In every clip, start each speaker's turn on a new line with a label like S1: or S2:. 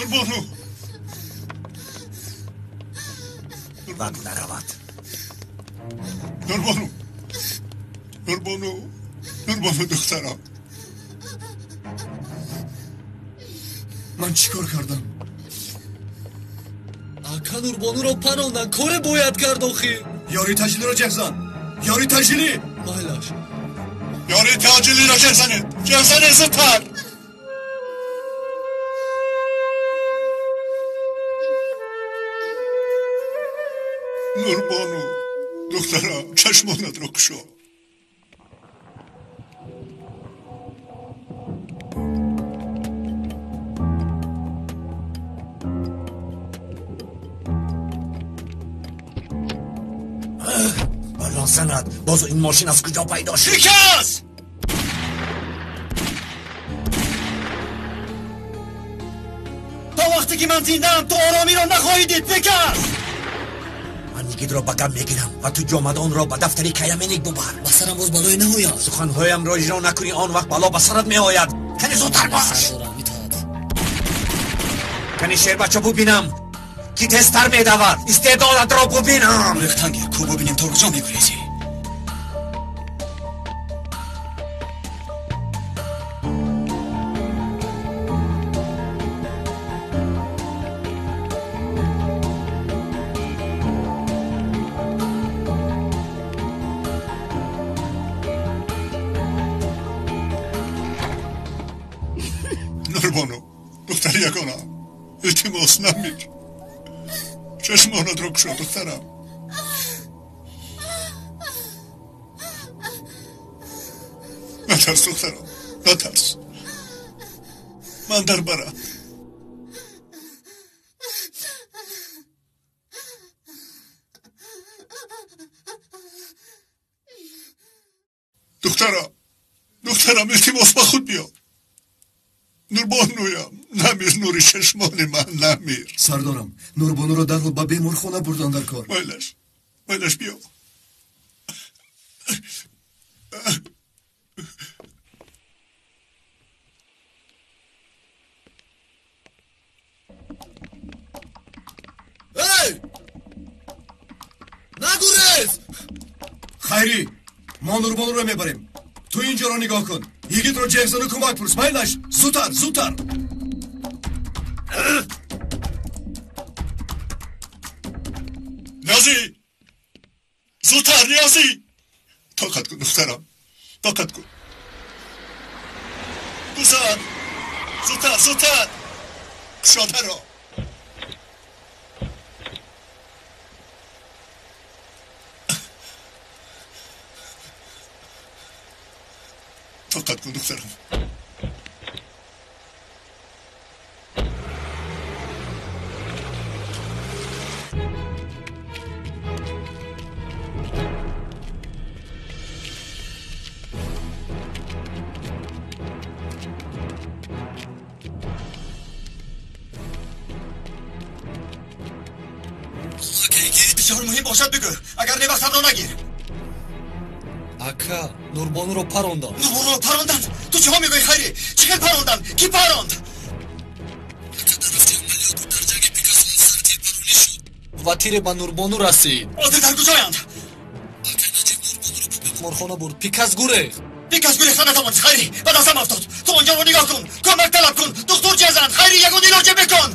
S1: Нурбону.
S2: Вақт наравад.
S1: Нурбону. Нурбону. Нурбону духтарам.
S3: Ман чӣ кор кардам?
S4: Ака, Нурбонуро парондан, коре бояд кард охир.
S3: Ёри таҷилиро ҷеғ зан. Ёри таҷилӣ.
S4: Майлаш.
S1: Ёри таҷилиро ҷеғ занед. Ҷеғ занед зудтар. Нурбону, духтарам, чашмонатро кушо.
S2: Бало занад, боз ин мошин аз куҷо пайдо шуд?
S1: Шикаст!
S5: То вақте ки ман зиндаам, ту оромиро нахоҳӣ дид, Пикас!
S2: Ман Йигитро ба гап мегирам ва ту ҷомадонро ба дафтари Каяменик бубар.
S4: Ба сарам боз балое наояд.
S2: Суханҳоямро иҷро накунӣ, он вақт бало ба сарат меояд. Кани зудтар бош.
S4: Сардорам, итоат.
S2: Кани шербача бубинам, ки тезтар медавад. Истеъдодатро бубинам.
S5: Рехтангер, ку бубинем то куҷо мегурезӣ.
S1: Нурбону, духтари ягонам, илтимос намир. Чашмонатро кушо, духтарам. Натарс, духтарам, натарс. Ман дар барам. Духтарам, духтарам, илтимос ба худ биё. Нурбонуям, намир, нури чашмони ман, намир.
S3: Сардорам, Нурбонуро дарҳол ба беморхона бурдан дар кор.
S1: Майлаш, майлаш, биё.
S4: Эй! Нагурез!
S3: Хайрӣ, мо Нурбонуро мебарем. Ту инҷоро нигоҳ кун. Йигитро ҷеғ зану кӯмак пурс. Майлаш, зудтар, зудтар.
S1: Ниёзӣ! Зудтар, Ниёзӣ! Тоқат кун, духтарам. Тоқат кун. Гузар! Зудтар, зудтар! Кушодаро. Тоқат кун, духтарам.
S5: Бисёр муҳим бошад бигӯ, агар не вақтамро нагир.
S4: Ака, Нурбонуро паронданд.
S5: Нурбонуро паронданд? Ту чиҳо мегӯӣ, Хайрӣ? Чӣ хел паронданд? Кӣ паронд?
S4: Ва тире ба Нурбону расид.
S5: Ҳозир дар куҷоянд?
S4: Беморхона бурд. Пикас гурехт.
S5: Пикас гурехта натавонист, Хайрӣ. Ба дастам афтод. Ту онҷоро нигоҳ кун. Кӯмак талаб кун. Духтур ҷезанд. Хайрӣ, ягон илоҷе бикун.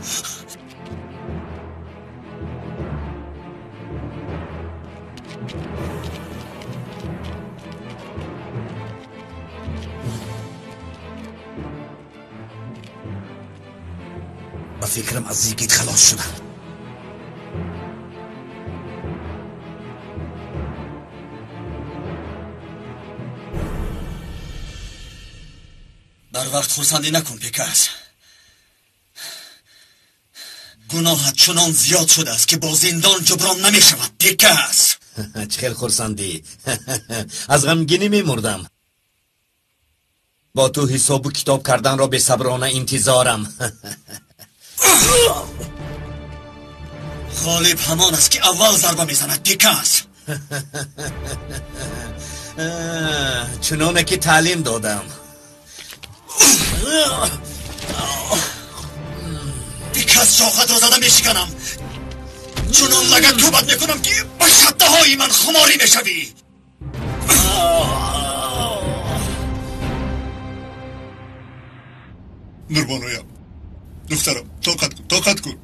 S2: Ба фикрам аз Йигит халос шудам.
S5: Бар вақт хурсандӣ накун, Пикас. Гуноҳат чунон зиёд шудааст, ки бо зиндон ҷуброн намешавад, Пикас.
S2: Чӣ хел хурсандӣ. Аз ғамгинӣ мемурдам. Бо ту ҳисобу китоб карданро бесаброна интизорам.
S5: Ғолиб ҳамон аст, ки аввал зарба мезанад, Пикас.
S2: Чуноне ки таълим додам.
S5: Бекас шохатро зада мешиканам. Чунон лагат кӯбат мекунам, ки ба шабдаҳои ман хуморӣ мешавӣ.
S1: Нурбонуям, духтарам, тоқат кун, тоқат кун.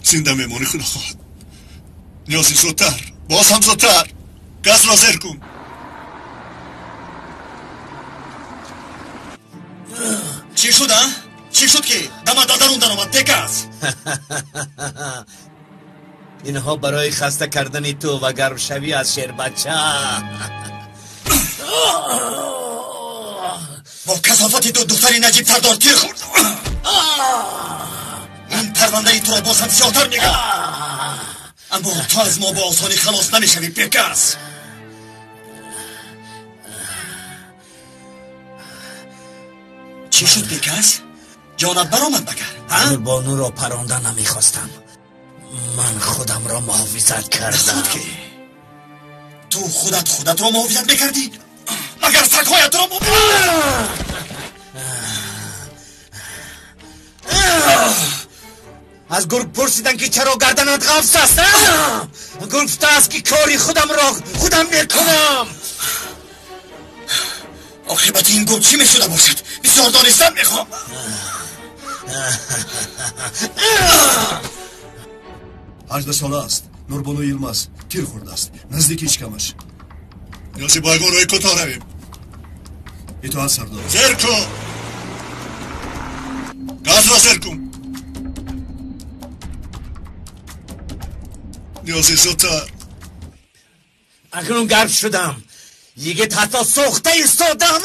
S1: Зинда мемонӣ, худо хоҳад. Ниёзи, зудтар, боз ҳам зудтар. Газро зер кун.
S5: Чӣ шуд, а? Чӣ шуд, ки дамат аз дарун даромад, бекас?
S2: Инҳо барои хаста кардани ту ва гармшавӣ аз шербача.
S5: Бо касофати ду духтари наҷиб сардор тир хӯрд. Ин парвандаи туро боз ҳам сиёҳтар мегардад. Аммо ту аз мо бо осонӣ халос намешавӣ, бекас. Чӣ шуд, бекас? Ҷонат баромад магар?
S2: Нурбонуро паронда намехостам. Ман худамро муҳофизат кардам.
S5: Ки ту худат худатро муҳофизат мекардӣ? Магар сагҳоятро
S2: Аз гург пурсиданд, ки чаро гарданат ғафс аст? Гург гуфтааст, ки кори худамро худам мекунам.
S5: Оқибати ин гург чӣ мешуда бошад? Бисёр донистан мехоҳам.
S3: 18 сола аст. Нурбону Йилмаз тир хӯрдааст наздики шикамаш.
S1: Ниёзи, бо ягон роҳи кӯтоҳ равем.
S3: Итоат, сардор.
S1: Зер кун, газро зер кун. Ниёзи, зудтар.
S2: Акнун гарм шудам. Йигит ҳатто сӯхта истодам.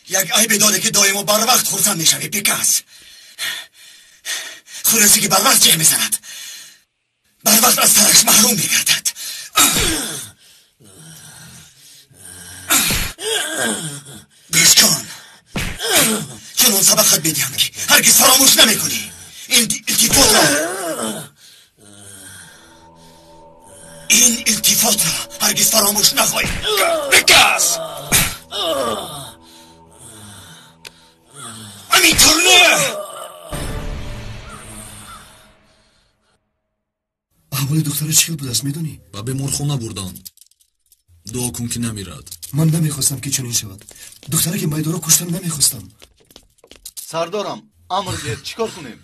S5: Як айбе доре, ки доимо барвақт хурсанд мешавӣ, бекас. Хурӯсе ки барвақт ҷеғ мезанад, барвақт аз сараш маҳрум мегардад. Гӯш кун, чунон сабақат медиҳам, ки ҳаргиз фаромӯш намекунӣ. Ин илтифотро, ин илтифотро ҳаргиз фаромӯш нахоҳӣ, бекас. Ҳаминтур не?
S3: Аҳволи духтара чӣ хел будааст, медонӣ?
S4: Ба беморхона бурданд. Дуо кун, ки намирад.
S3: Ман намехостам, ки чунин шавад. Духтараки майдоро куштан намехостам.
S6: Сардорам, амр диҳед, чӣ кор кунем?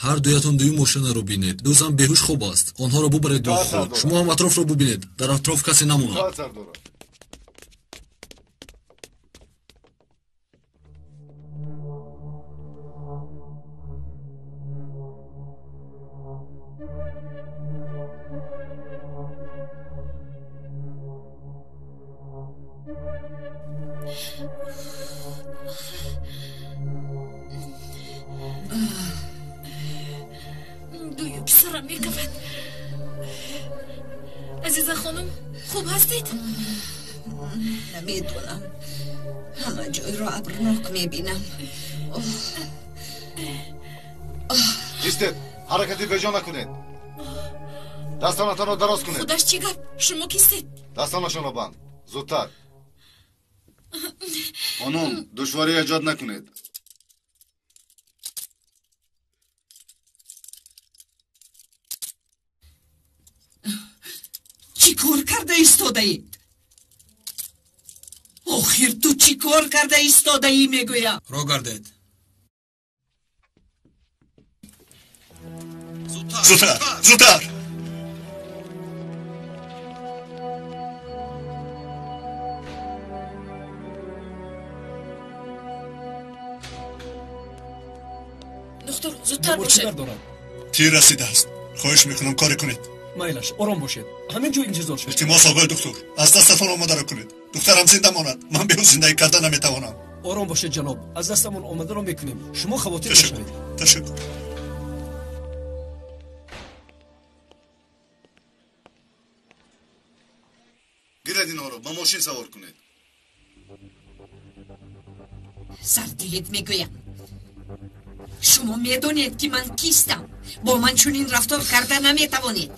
S4: Ҳар дуятон дуюм мошинаро бинед. Ду зан беҳуш хоб аст, онҳоро бубаред дорухона. Шумо ҳам атрофро бубинед, дар атроф касе намонад.
S6: Сардорам.
S7: Гӯё писарам мекафад. Азиза хонум, хуб ҳастед?
S8: Намедонам, ҳама ҷойро абрнок мебинам.
S6: Истед, ҳаракати беҷо накунед. Дастонатонро дароз кунед.
S7: Худаш, чӣ гап? Шумо кистед?
S6: Дастонашонро банд, зудтар. Хонум, душворӣ эҷод накунед.
S8: Чӣ кор карда истодаед? Охир ту чӣ кор карда истодаӣ, мегӯям?
S4: Ро гардед.
S1: Зудтар, зудтар.
S7: Духтур, зудтар бошед.
S1: Тир расидааст. Хоҳиш мекунам, коре кунед.
S9: Майлаш, ором бошед, ҳамин ҷо интизор шавед.
S1: Илтимос, оғои духтур, аз дастатон омадаро кунед. Духтарам зинда монад. Ман бе ӯ зиндагӣ карда наметавонам.
S9: Ором бошед, ҷаноб, аз дастамон омадаро мекунем, шумо хавотир
S1: Ташаккур.
S9: нашавед.
S1: Ташаккур.
S6: Гиред инҳоро, ба мошин савор кунед.
S8: Сардиҳед, мегӯям. Шумо медонед, ки ман кистам. Бо ман чунин рафтор карда наметавонед.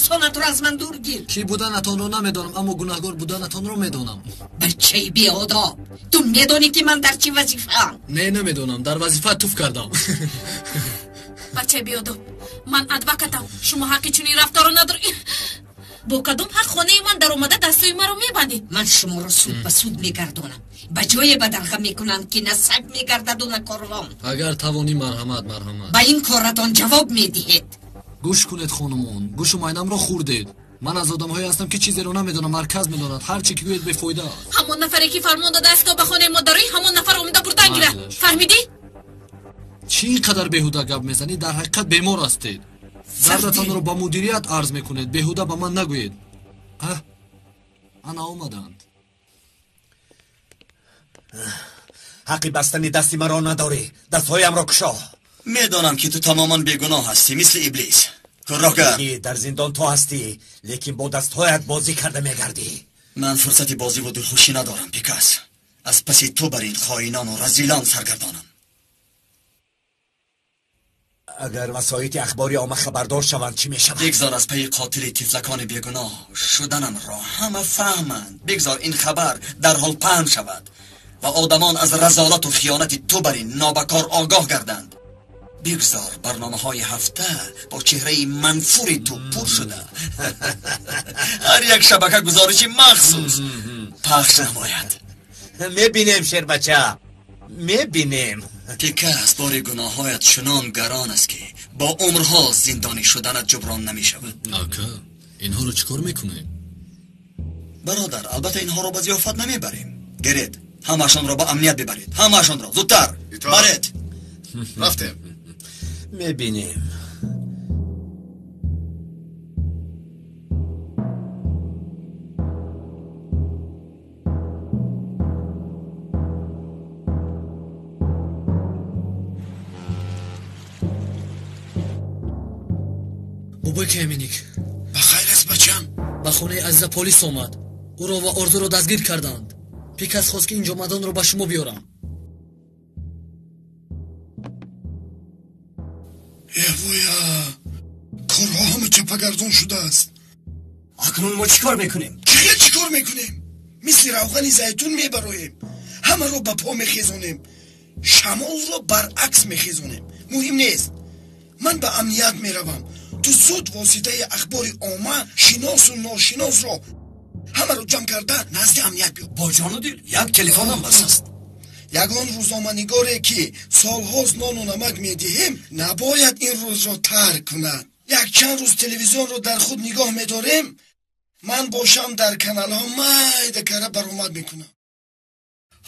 S8: Лисонатро аз ман дур гир.
S4: Кӣ буданатонро намедонам, аммо гунаҳгор буданатонро медонам.
S8: Бачаи беодоб, ту медонӣ ки ман дар чӣ вазифаам?
S4: Не, намедонам. Дар вазифа туф кардам.
S7: Бачаи беодоб, ман адвокатам. Шумо ҳаққи чунин рафторро надоред. Бо кадом ҳақ хонаи ман даромада дастҳои маро мебандед?
S8: Ман шуморо суд ба суд мегардонам. Ба ҷое бадарға мекунам, ки на саг мегардаду на корвон.
S4: Агар тавонӣ, марҳамат, марҳамат.
S8: Ба ин коратон ҷавоб медиҳед.
S4: Гӯш кунед, хонумон, гӯшу майнамро хӯрдед. Ман аз одамҳое ҳастам, ки чизеро намедонам, марказ медонад. Ҳар чӣ ки гӯед бефоида аст.
S7: Ҳамон нафаре ки фармон додааст, то ба хонаи мо дароӣ, ҳамон нафар омада бурдан гирад. Фаҳмидӣ?
S4: Чӣ ин қадар беҳуда гап мезанӣ? Дар ҳақиқат бемор ҳастед. Дардатонро ба мудирият арз мекунед. Беҳуда ба ман нагӯед. Ана омаданд.
S2: Ҳаққи бастани дасти маро надорӣ. Дастҳоямро кушо.
S5: Медонам, ки ту тамоман бегуноҳ ҳастӣ, мисли иблис. Кӯрроҳгар.
S2: Дар зиндон ту ҳастӣ, лекин бо дастҳоят бозӣ карда мегардӣ.
S5: Ман фурсати бозиву дилхушӣ надорам, Пикас. Аз паси ту бар ин хоинону разилон саргардонам.
S2: Агар васоити ахбори омма хабардор шаванд, чӣ мешавад?
S5: Бигзор аз пайи қотили тифлакони бегуноҳ шуданамро ҳама фаҳманд. Бигзор ин хабар дарҳол паҳн шавад ва одамон аз разолату хиёнати ту бар ин нобакор огоҳ гарданд. Бигзор барномаҳои ҳафта бо чеҳраи манфури ту пур шуда, ҳар як шабака гузориши махсус пахш намояд.
S2: Мебинем, шербача, мебинем.
S5: Пикас, бори гуноҳҳоят чунон гарон аст, ки бо умрҳо зиндонӣ шуданат ҷуброн намешавад.
S4: Ака, инҳоро чӣ кор мекунем?
S5: Бародар, албатта инҳоро ба зиёфат намебарем. Гиред, ҳамаашонро ба амният бибаред. Ҳамаашонро зудтар баред.
S1: Рафтем.
S2: Мебинем.
S4: Бобои Кеминик.
S3: Ба хайр аст, бачам?
S4: Ба хонаи Азиза полис омад. Ӯро ва Орзуро дастгир карданд. Пикас хост, ки ин ҷомадонро ба шумо биёрам.
S3: Эвоя, корҳо ҳама чапагардон шудааст.
S9: Акнун мо чӣ кор мекунем?
S3: Чӣ хел чӣ кор мекунем? Мисли равғани зайтун мебароем, ҳамаро ба по мехезонем, шамолро баръакс мехезонем. Муҳим нест. Ман ба амният меравам. Ту зуд воситаи ахбори омма, шиносу ношиносро ҳамаро ҷамъ карда назди амният биё.
S9: Бо ҷону дил, як телефонам бас аст.
S3: Ягон рӯзноманигоре, ки солҳост нону намак медиҳем, набояд ин рӯзро тарк кунад. Якчанд рӯз телевизионро дар худ нигоҳ медорем. Ман бошам, дар каналҳо майда кара баромад мекунам.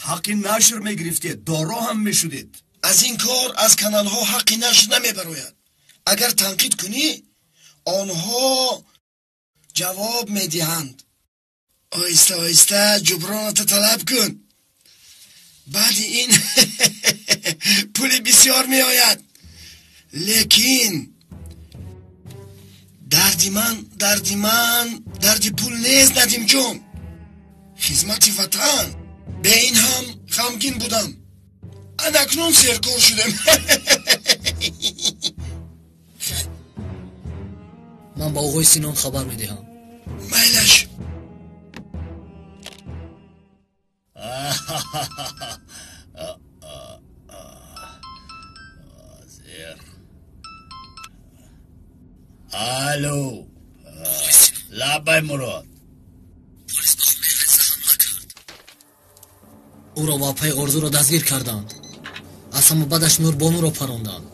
S9: Ҳаққи нашр мегирифтед, доро ҳам мешудед.
S3: Аз ин кор аз каналҳо ҳаққи нашр намебарояд. Агар танқид кунӣ, онҳо ҷавоб медиҳанд. Оҳиста оҳиста ҷубронато талаб кун. Баъди ин пули бисёр меояд. Лекин дарди ман, дарди ман дарди пул нест, Надимҷон. Хизмати ватан. Бе ин ҳам ғамгин будам. Анакнун серкор шудем.
S4: Ман ба оғои Синон хабар медиҳам.
S3: Майлаш.
S10: Алло, лабай, Мурод.
S4: Полис ба хонаи Азиза ҳамла кард. Ӯро ва апаи Орзуро дастгир карданд. Аз ҳама бадаш Нурбонуро паронданд.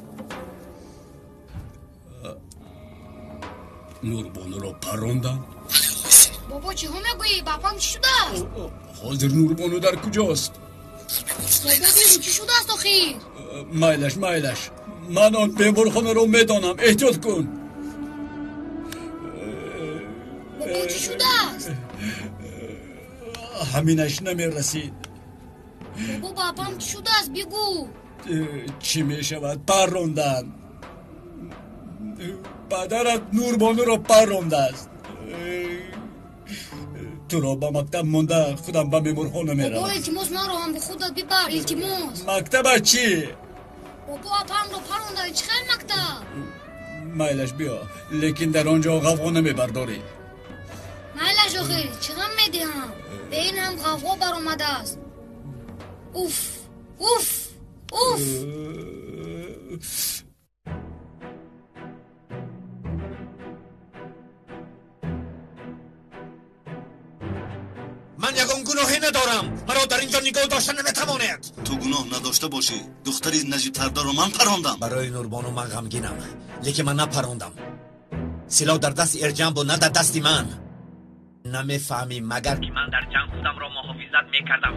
S10: Нурбонуро паронданд?
S4: Бале, оғои Синон.
S11: Бобо, чиҳо мегӯӣ? Ба апам чӣ шудааст?
S10: Ҳозир Нурбону дар куҷост?
S11: Бобо, бигӯ, чӣ шудааст охир?
S10: Майлаш, майлаш, ман он беморхонаро медонам. Эҳтиёт кун.
S11: Бобо, чӣ шудааст?
S10: Ҳаминаш намерасид.
S11: Бобо, ба апам чӣ шудааст? Бигӯ.
S10: Чӣ мешавад? Парронданд. Падарат Нурбонуро паррондааст. Туро ба мактаб монда, худам ба меморхона меравам.
S11: Бобо, илтимос, манро ҳам бо худат бибар, илтимос.
S10: Мактаба чӣ?
S11: Бобо, апамро парронданд, чӣ хел мактаб?
S10: Майлаш биё, лекин дар он ҷо ғавғо намебардорӣ.
S11: Майлаш охир, чӣ ғам медиҳам? Бе ин ҳам ғавғо баромадааст. Уф, уф, уф.
S2: Ман ягон гуноҳе надорам. Маро дар инҷо нигоҳ дошта наметавонед.
S6: Ту гуноҳ надошта бошӣ. Духтари Наҷибтардаро ман парондам.
S2: Барои Нурбону ман ғамгинам, лекин ман напарондам. Силоҳ дар дасти Эрҷан буд, на дар дасти ман. Намефаҳмӣ магар ки ман дар ҷанг худамро муҳофизат мекардам.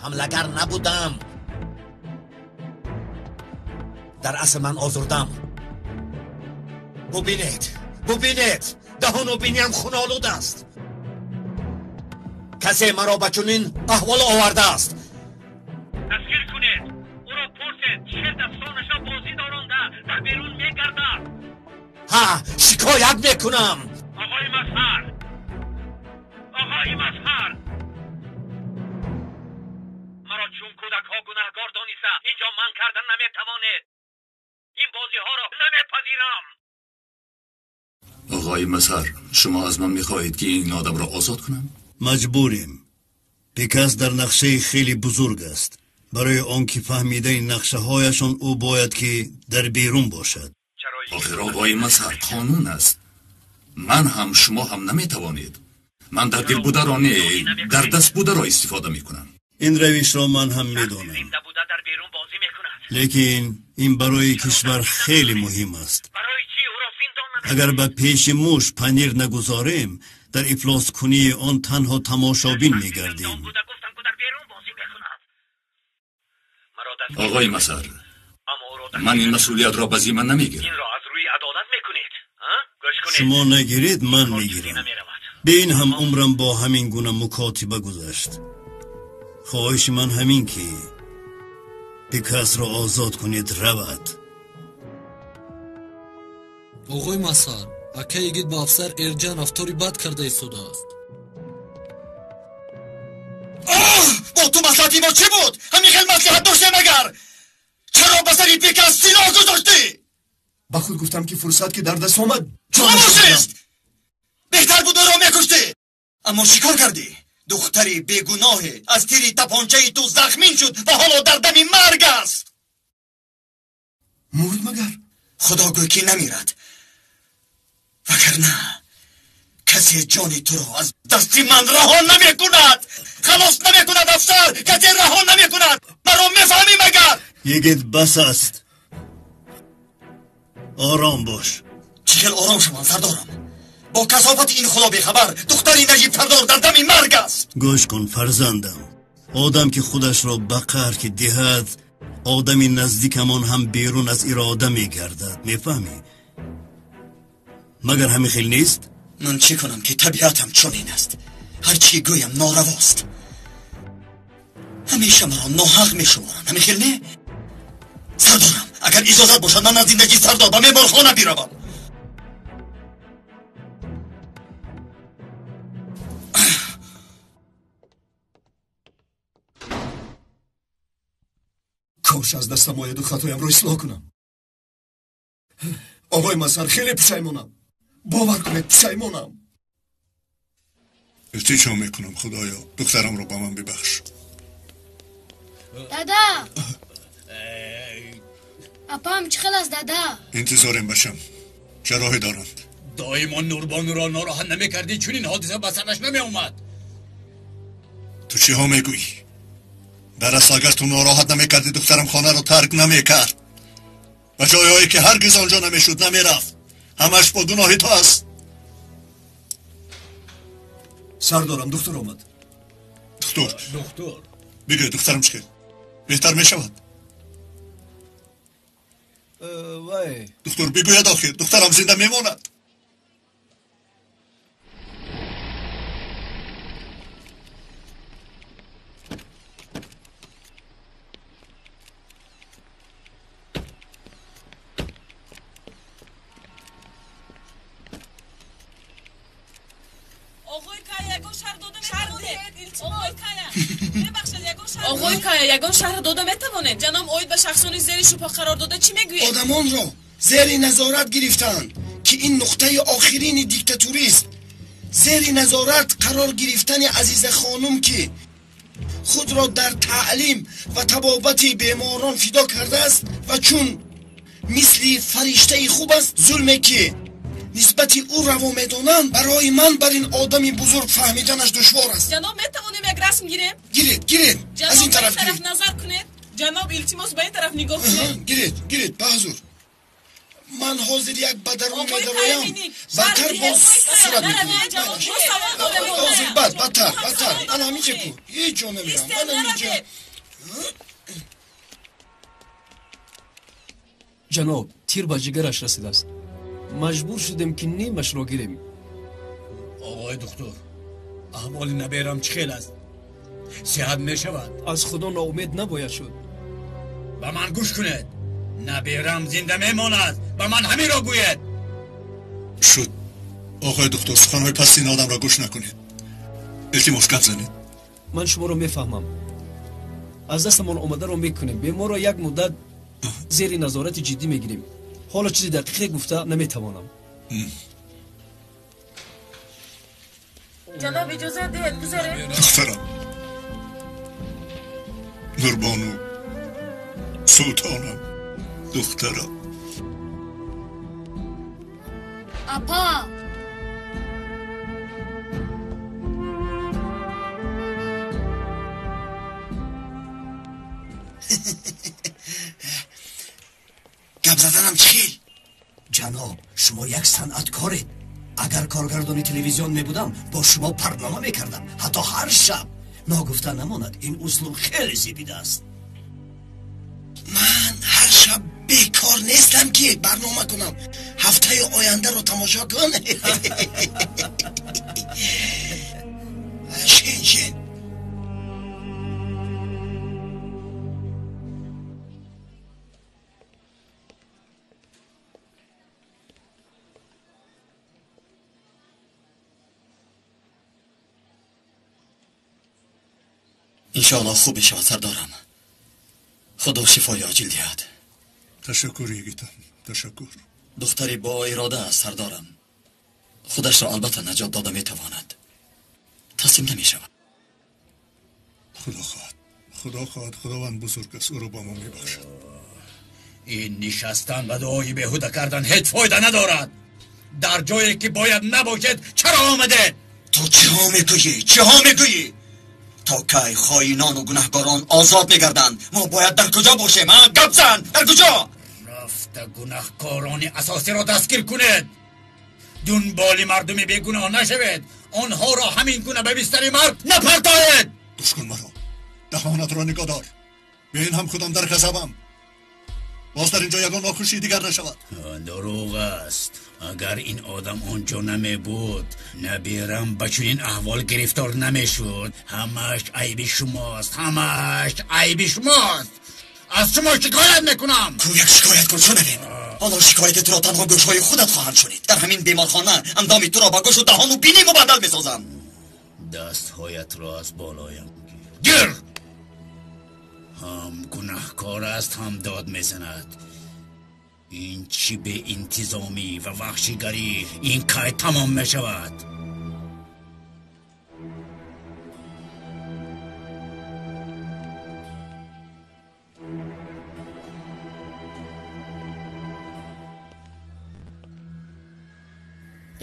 S2: Ҳамлагар набудам. Дар асл ман озурдам. Бубинед, бубинед, даҳону биниам хунолуд аст. Касе маро ба чунин аҳвол овардааст. Дастгир кунед, ӯро пурсед, шер дастонашро бозӣ доронда дар берун мегардад. Ҳа, шикоят мекунам. Оғои Мазҳар, оғои Мазҳар, маро чун кӯдакҳо гунаҳгор дониста инҷо ман карда наметавонед. Ин бозиҳоро намепазирам.
S12: Оғои Мазҳар, шумо аз ман мехоҳед ки ин одамро озод кунам?
S1: Маҷбурем. Бекас дар нақшаи хеле бузург аст. Барои он ки фаҳмидани нақшаҳояшон ӯ бояд ки дар берун бошад.
S12: Охир оғои Мазҳар, қонун аст. Ман ҳам шумо ҳам наметавонед. Ман дар дил бударо не, дар даст бударо истифода мекунам.
S1: Ин равишро ман ҳам медонам. Лекин ин барои кишвар хеле муҳим аст. Агар ба пеши муш панир нагузорем, дар ифлоскунии он танҳо тамошобин мегардем.
S12: Оғои Мазҳар, ман ин масъулиятро ба зимма намегирам.
S1: Шумо нагиред, ман мегирам. Бе ин ҳам умрам бо ҳамин гуна мукотиба гузашт. Хоҳиши ман ҳамин ки бекасро озод кунед, равад.
S4: Оғои Мазҳар, акаи йигит ба афсар Эрҷан рафтори бад карда истодааст.
S5: Оҳ, бо ту маслиҳати мо чӣ буд? Ҳамин хел маслиҳат доштем агар? Чаро ба сари бекас силоҳ гузоштӣ?
S3: Ба худ гуфтам ки фурсат ки дар даст омад,
S5: хомӯш аст. Беҳтар буд ӯро мекуштӣ. Аммо чӣ кор кардӣ? Духтари бегуноҳе аз тири тапончаи ту захмин шуд ва ҳоло дар дами марг аст.
S3: Мурд магар?
S5: Худо гӯй ки намирад, вагарна касе ҷони туро аз дасти ман раҳо намекунад. Халос намекунад афсар, касе раҳо намекунад. Маро мефаҳмӣ магар?
S1: Йигит, бас аст. Ором бош.
S5: Чӣ хел ором шавам сардорам? Бо касофати ин худо бехабар духтари Наҷибтардор дар дами марг аст.
S1: Гӯш кун фарзандам, одам ки худашро ба қаҳр ки диҳад, одами наздикамон ҳам берун аз ирода мегардад. Мефаҳмӣ? Магар ҳамин хел нест?
S5: Ман чӣ кунам ки табиатам чунин аст. Ҳар чӣ гӯям норавост. Ҳамеша маро ноҳақ мешуморанд. Ҳамин хел не? Сардорам, агар иҷозат бошад ман аз зиндагии сардор ба меҳмонхона биравам.
S3: Кош аз дастам ояду хатоямро ислоҳ кунам. Оғои Мазҳар, хеле пушаймонам. Бовар кунед, пушаймонам.
S1: Илтиҷо мекунам, Худоё, духтарамро ба ман бибахш.
S11: Дада, апам чӣ хел аст, дада?
S1: Интизорем бачам, ҷарроҳӣ доранд.
S10: Доимо Нурбонуро нороҳат намекардӣ, чунин ҳодиса ба сараш намеомад.
S1: Ту чиҳо мегӯӣ? Дар асл агар ту нороҳат намекардӣ, духтарам хонаро тарк намекард. Ба ҷойҳое ки ҳаргиз он ҷо намешуд намерафт. Ҳамаш бо гуноҳи ту аст.
S3: Сардорам, духтур омад.
S1: Духтур,
S10: духтур,
S1: бигӯ духтарам чӣ хел беҳтар мешавад?
S9: Вай,
S1: духтур бигӯяд охир духтарам зинда мемонад.
S7: Оғои Кая, ягон шарҳ дода метавонед? Ҷаноб, оид ба шахсони зери шубҳа қарор дода чӣ мегӯед?
S3: Одамонро Зери назорат гирифтанд, ки ин нуқтаи охирини диктатурист. Зери назорат қарор гирифтани Азиза хонум, ки худро дар таълим ва табобати беморон фидо кардааст ва чун мисли фариштаи хуб аст, зулме ки нисбати ӯ раво медонанд, барои ман бар ин одами бузург фаҳмиданаш душвор аст.
S13: Ҷаноб, метавонем як расм гирем?
S3: Гиред, гиред. Аз ин тараф
S13: гиред. Назар кунед. Ҷаноб, илтимос, ба ин тараф нигоҳ кунед.
S3: Гиред, гиред, ба ҳузур. Ман ҳозир як ба дарун медароям, бадтар боз сурат мегиред. Ҳозир бад, бадтар, бадтар. Ман ҳаминҷа ку, ҳеҷ ҷо намерам. Ман ҳаминҷа.
S9: Ҷаноб, тир ба ҷигараш расидааст. Маҷбур шудем, ки нимашро гирем.
S10: Оғои духтур, аҳволи наберам чӣ хел аст? Сиҳат мешавад?
S9: Аз Худо ноумед набояд шуд.
S10: Ба ман гӯш кунед. Наберам зинда мемонад. Ба ман ҳаминро гӯед.
S1: Шуд. Оғои духтур, суханҳои пасти ин одамро гӯш накунед. Илтимос, гап занед.
S9: Ман шуморо мефаҳмам. Аз дастамон омадаро мекунем. Беморро як муддат зери назорати ҷиддӣ мегирем. Ҳоло чизи дақиқе гуфта наметавонам.
S13: Ҷаноб, иҷоза диҳед гузарем.
S1: Духтарам, Нурбону, султонам, духтарам.
S11: Апа,
S3: гап заданам чӣ хел?
S5: Ҷаноб, шумо як санъаткоред. Агар коргардони телевизион мебудам, бо шумо барнома мекардам, ҳатто ҳар шаб. Ногуфта намонад, ин услуб хеле зебидааст.
S3: Ман ҳар шаб бекор нестам, ки барнома кунам. Ҳафтаи ояндаро тамошо кун. Шин, шин.
S5: Иншоаллоҳ хуб мешавад, сардорам. Худо шифои оҷил диҳад.
S1: Ташаккур, йигитам, ташаккур.
S5: Духтари бо ирода аст, сардорам. Худашро албатта наҷот дода метавонад. Таслим намешавад.
S1: Худо хоҳад, Худо хоҳад, Худованд бузург аст, ӯро ба мо мебахшад.
S10: Ин нишастан ва дуои беҳуда кардан ҳеҷ фоида надорад. Дар ҷое ки бояд набошед, чаро омадед?
S5: Ту чиҳо мегӯӣ? Чиҳо мегӯӣ? То кай хоинону гунаҳкорон озод мегарданд? Мо бояд дар куҷо бошем? А, гап зан, дар куҷо?
S10: Рафта гунаҳкорони асосиро дастгир кунед. Дунболи мардуми бегуноҳ нашавед. Онҳоро ҳамин гуна ба бистари марг напартоед.
S1: Гӯш кун маро, даҳонатро нигоҳ дор. Бе ин ҳам худам дар ғазабам. Боз дар инҷо ягон нохушии дигар нашавад.
S10: Дурӯғ аст. Агар ин одам онҷо намебуд, набирам ба чунин аҳвол гирифтор намешуд. Ҳамаш айби шумост, ҳамаш айби шумост. Аз шумо шикоят мекунам.
S5: Ку як шикоят кун, шунавем. Ҳоло шикояти туро танҳо гӯшҳои худат хоҳанд шунид. Дар ҳамин беморхона андоми туро ба гӯшу даҳону бинӣ мубаддал месозам.
S10: Дастҳоятро аз болоям гир. Ҳам гунаҳкор аст, ҳам дод мезанад. Ин чӣ беинтизомӣ ва ваҳшигарӣ? Ин кай тамом мешавад?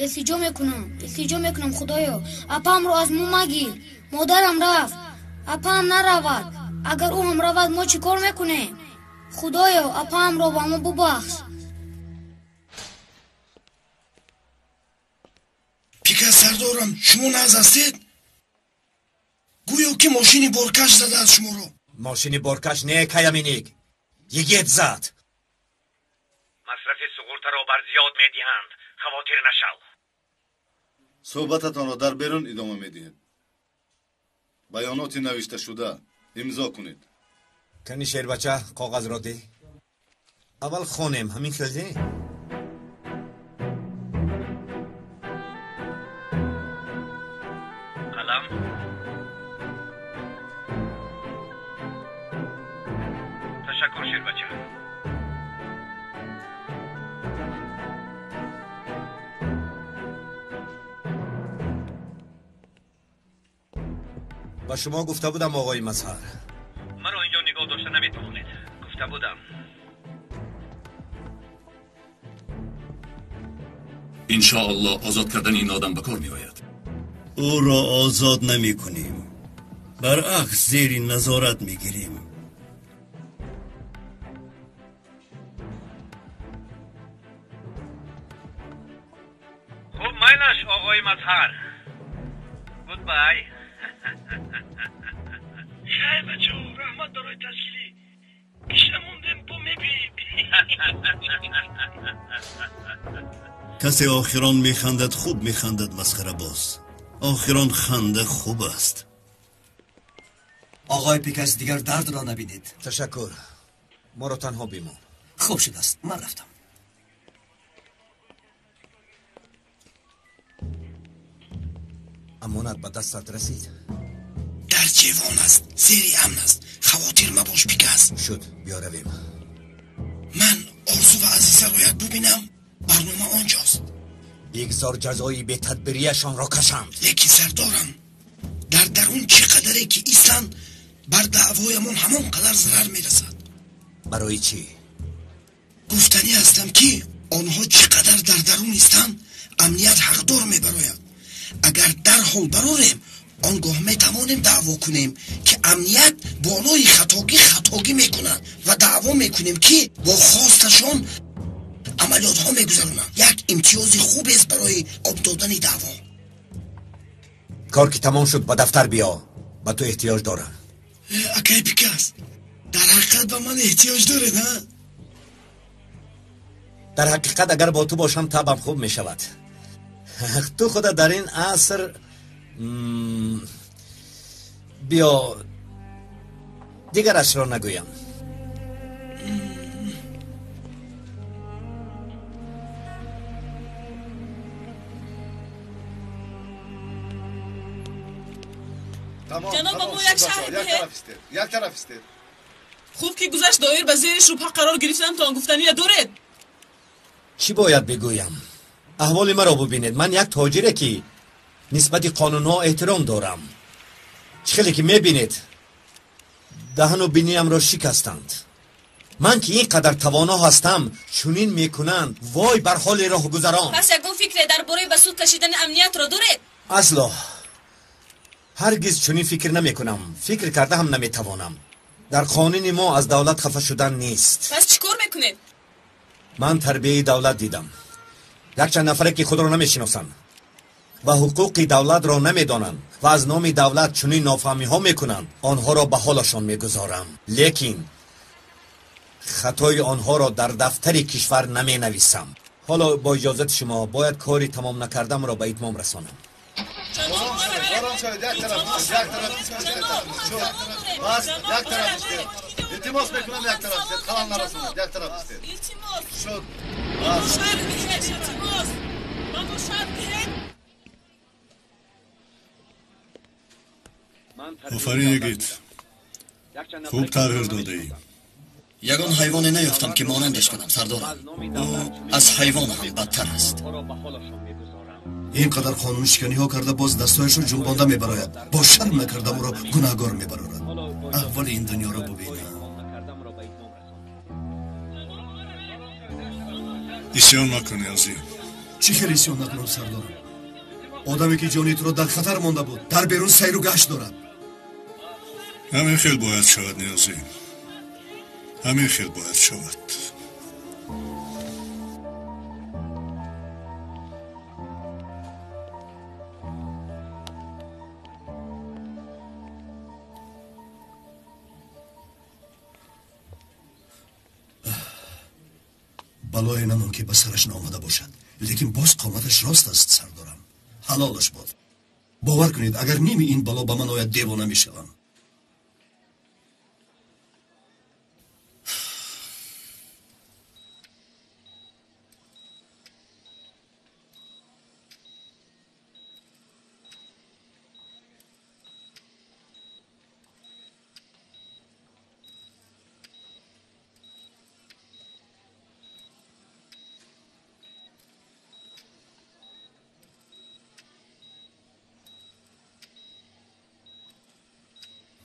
S11: Илтиҷо мекунам, илтиҷо мекунам, Худоё, апаамро аз мо магир. Модарам рафт, апаам наравад. Агар ӯ ҳам равад, мо чӣ кор мекунем? Худоё, апаамро ба мо бубахш.
S3: Пика, сардорам, шумо нағз ҳастед? Гӯё ки мошини боркаш задааст шуморо.
S2: Мошини боркаш не, Каяминик, йигит зад.
S14: Масрафи суғуртаро бар зиёд медиҳанд. Хавотир нашав.
S6: Суҳбататонро дар берун идома медиҳед. Баёноти навишташуда имзо кунед.
S2: Кани, шербача, коғазро деҳ. Аввал хонем, ҳамин хел де?
S14: Қалам. Ташаккур, шербача.
S15: Ба шумо гуфта будам оғои Мазҳар.
S14: Маро инҷо нигоҳ дошта наметавонед. Гуфта будам.
S12: Иншоаллоҳ озод кардани ин одам ба кор меояд.
S16: Ӯро озод намекунем. Баръакс зери назорат мегирем.
S14: Хуб майлаш оғои Мазҳар. Goodbye.
S3: Хай бачаҳо, раҳмат барои ташкилӣ. Гишна мондем бо мебием.
S16: Касе охирон механдад, хуб механдад масхарабоз. Охирон ханда хуб аст.
S5: Оғои Пикас, дигар дардро набинед.
S15: Ташаккур. Моро танҳо бимон.
S5: Хуб шудааст, ман рафтам.
S15: Амонат ба дастат расид?
S3: Дар ҷевон аст, зери амн аст. Хавотир мабош Пикас.
S15: Шуд, биё равем.
S3: Ман Орзу ва Азизаро як бубинам, барнома онҷост.
S15: Бигзор ҷазои бетадбирияшонро кашанд.
S3: Лекин сардорам, дар дарун чӣ қадаре ки истанд, бар даъвоямон ҳамон қадар зарар мерасад.
S15: Барои чӣ?
S3: Гуфтанӣ ҳастам ки онҳо чӣ қадар дар дарун истанд, амният ҳақдор мебарояд. Агар дарҳол барорем, он гоҳ метавонем даъво кунем ки амният болои хатогӣ хатогӣ мекунад ва даъво мекунем ки бо хосташон амалиётҳо мегузаронанд. Як имтиёзи хубест барои об додани даъво.
S15: Кор ки тамом шуд, ба дафтар биё. Ба ту эҳтиёҷ дорам.
S3: Акай Пикас, дар ҳақиқат ба ман эҳтиёҷ доред, ҳа?
S15: Дар ҳақиқат агар бо ту бошам табам хуб мешавад. Ту худа дар ин аср биё дигарашро нагӯям.
S13: Ҷаноб, ба мо як шарҳ диҳед.
S6: Як тараф истед.
S13: Хуб ки гузашт доир ба зери шубҳа қарор гирифтанатон гуфтания доред?
S15: Чӣ бояд бигӯям? Аҳволи маро бубинед. Ман як тоҷире ки нисбати қонунҳо эҳтиром дорам. Чӣ хеле ки мебинед, даҳану биниямро шикастанд. Ман ки ин қадар тавоно ҳастам, чунин мекунанд. Вой бар ҳоли роҳгузарон.
S7: Пас ягон фикре дар бораи ба суд кашидани амниятро доред?
S15: Асло ҳаргиз чунин фикр намекунам. Фикр карда ҳам наметавонам. Дар қонуни мо аз давлат хафа шудан нест.
S13: Пас чӣ кор мекунед?
S15: Ман тарбияи давлат дидам. Якчанд нафаре ки худро намешиносанд ва ҳуқуқи давлатро намедонанд ва аз номи давлат чунин нофаҳмиҳо мекунанд, онҳоро ба ҳолашон мегузорам. Лекин хатои онҳоро дар дафтари кишвар наменависам. Ҳоло бо иҷозати шумо бояд кори тамом накардамро ба итмом расонам.
S6: Ором шавед, як тараф истед, як тараф истед. Шуд. Бас, як тараф истед. Илтимос мекунам, як тараф истед. Халал нарасонед, як тараф истед.
S13: Илтимос.
S6: Шуд. Бас.
S13: Шарҳ диҳед, илтимос. Ба мо шарҳ диҳед.
S1: Офарин йигит. Хуб тағйир додаӣ.
S5: Ягон ҳайвоне наёфтам ки монандаш кунам, сардорам. Ӯ аз ҳайвон ҳам бадтар аст.
S16: Ин қадар қонуншиканиҳо карда боз дастҳояшро ҷунбонда мебарояд. Бо шарм накарда ӯро гунаҳгор мебарорад. Аҳволи ин дунёро бубинам.
S1: Исён макун, Ниёзӣ.
S16: Чӣ хел исён накунам, сардорам? Одаме ки ҷони туро дар хатар монда буд, дар берун сайру гашт дорад.
S1: Ҳамин хел бояд шавад, Ниёзӣ. Ҳамин хел бояд шавад.
S16: Балое намон ки ба сараш наомада бошад, лекин боз қоматаш рост аст, сардорам. Ҳалолаш бод. Бовар кунед, агар ними ин бало ба ман ояд, девона мешавам.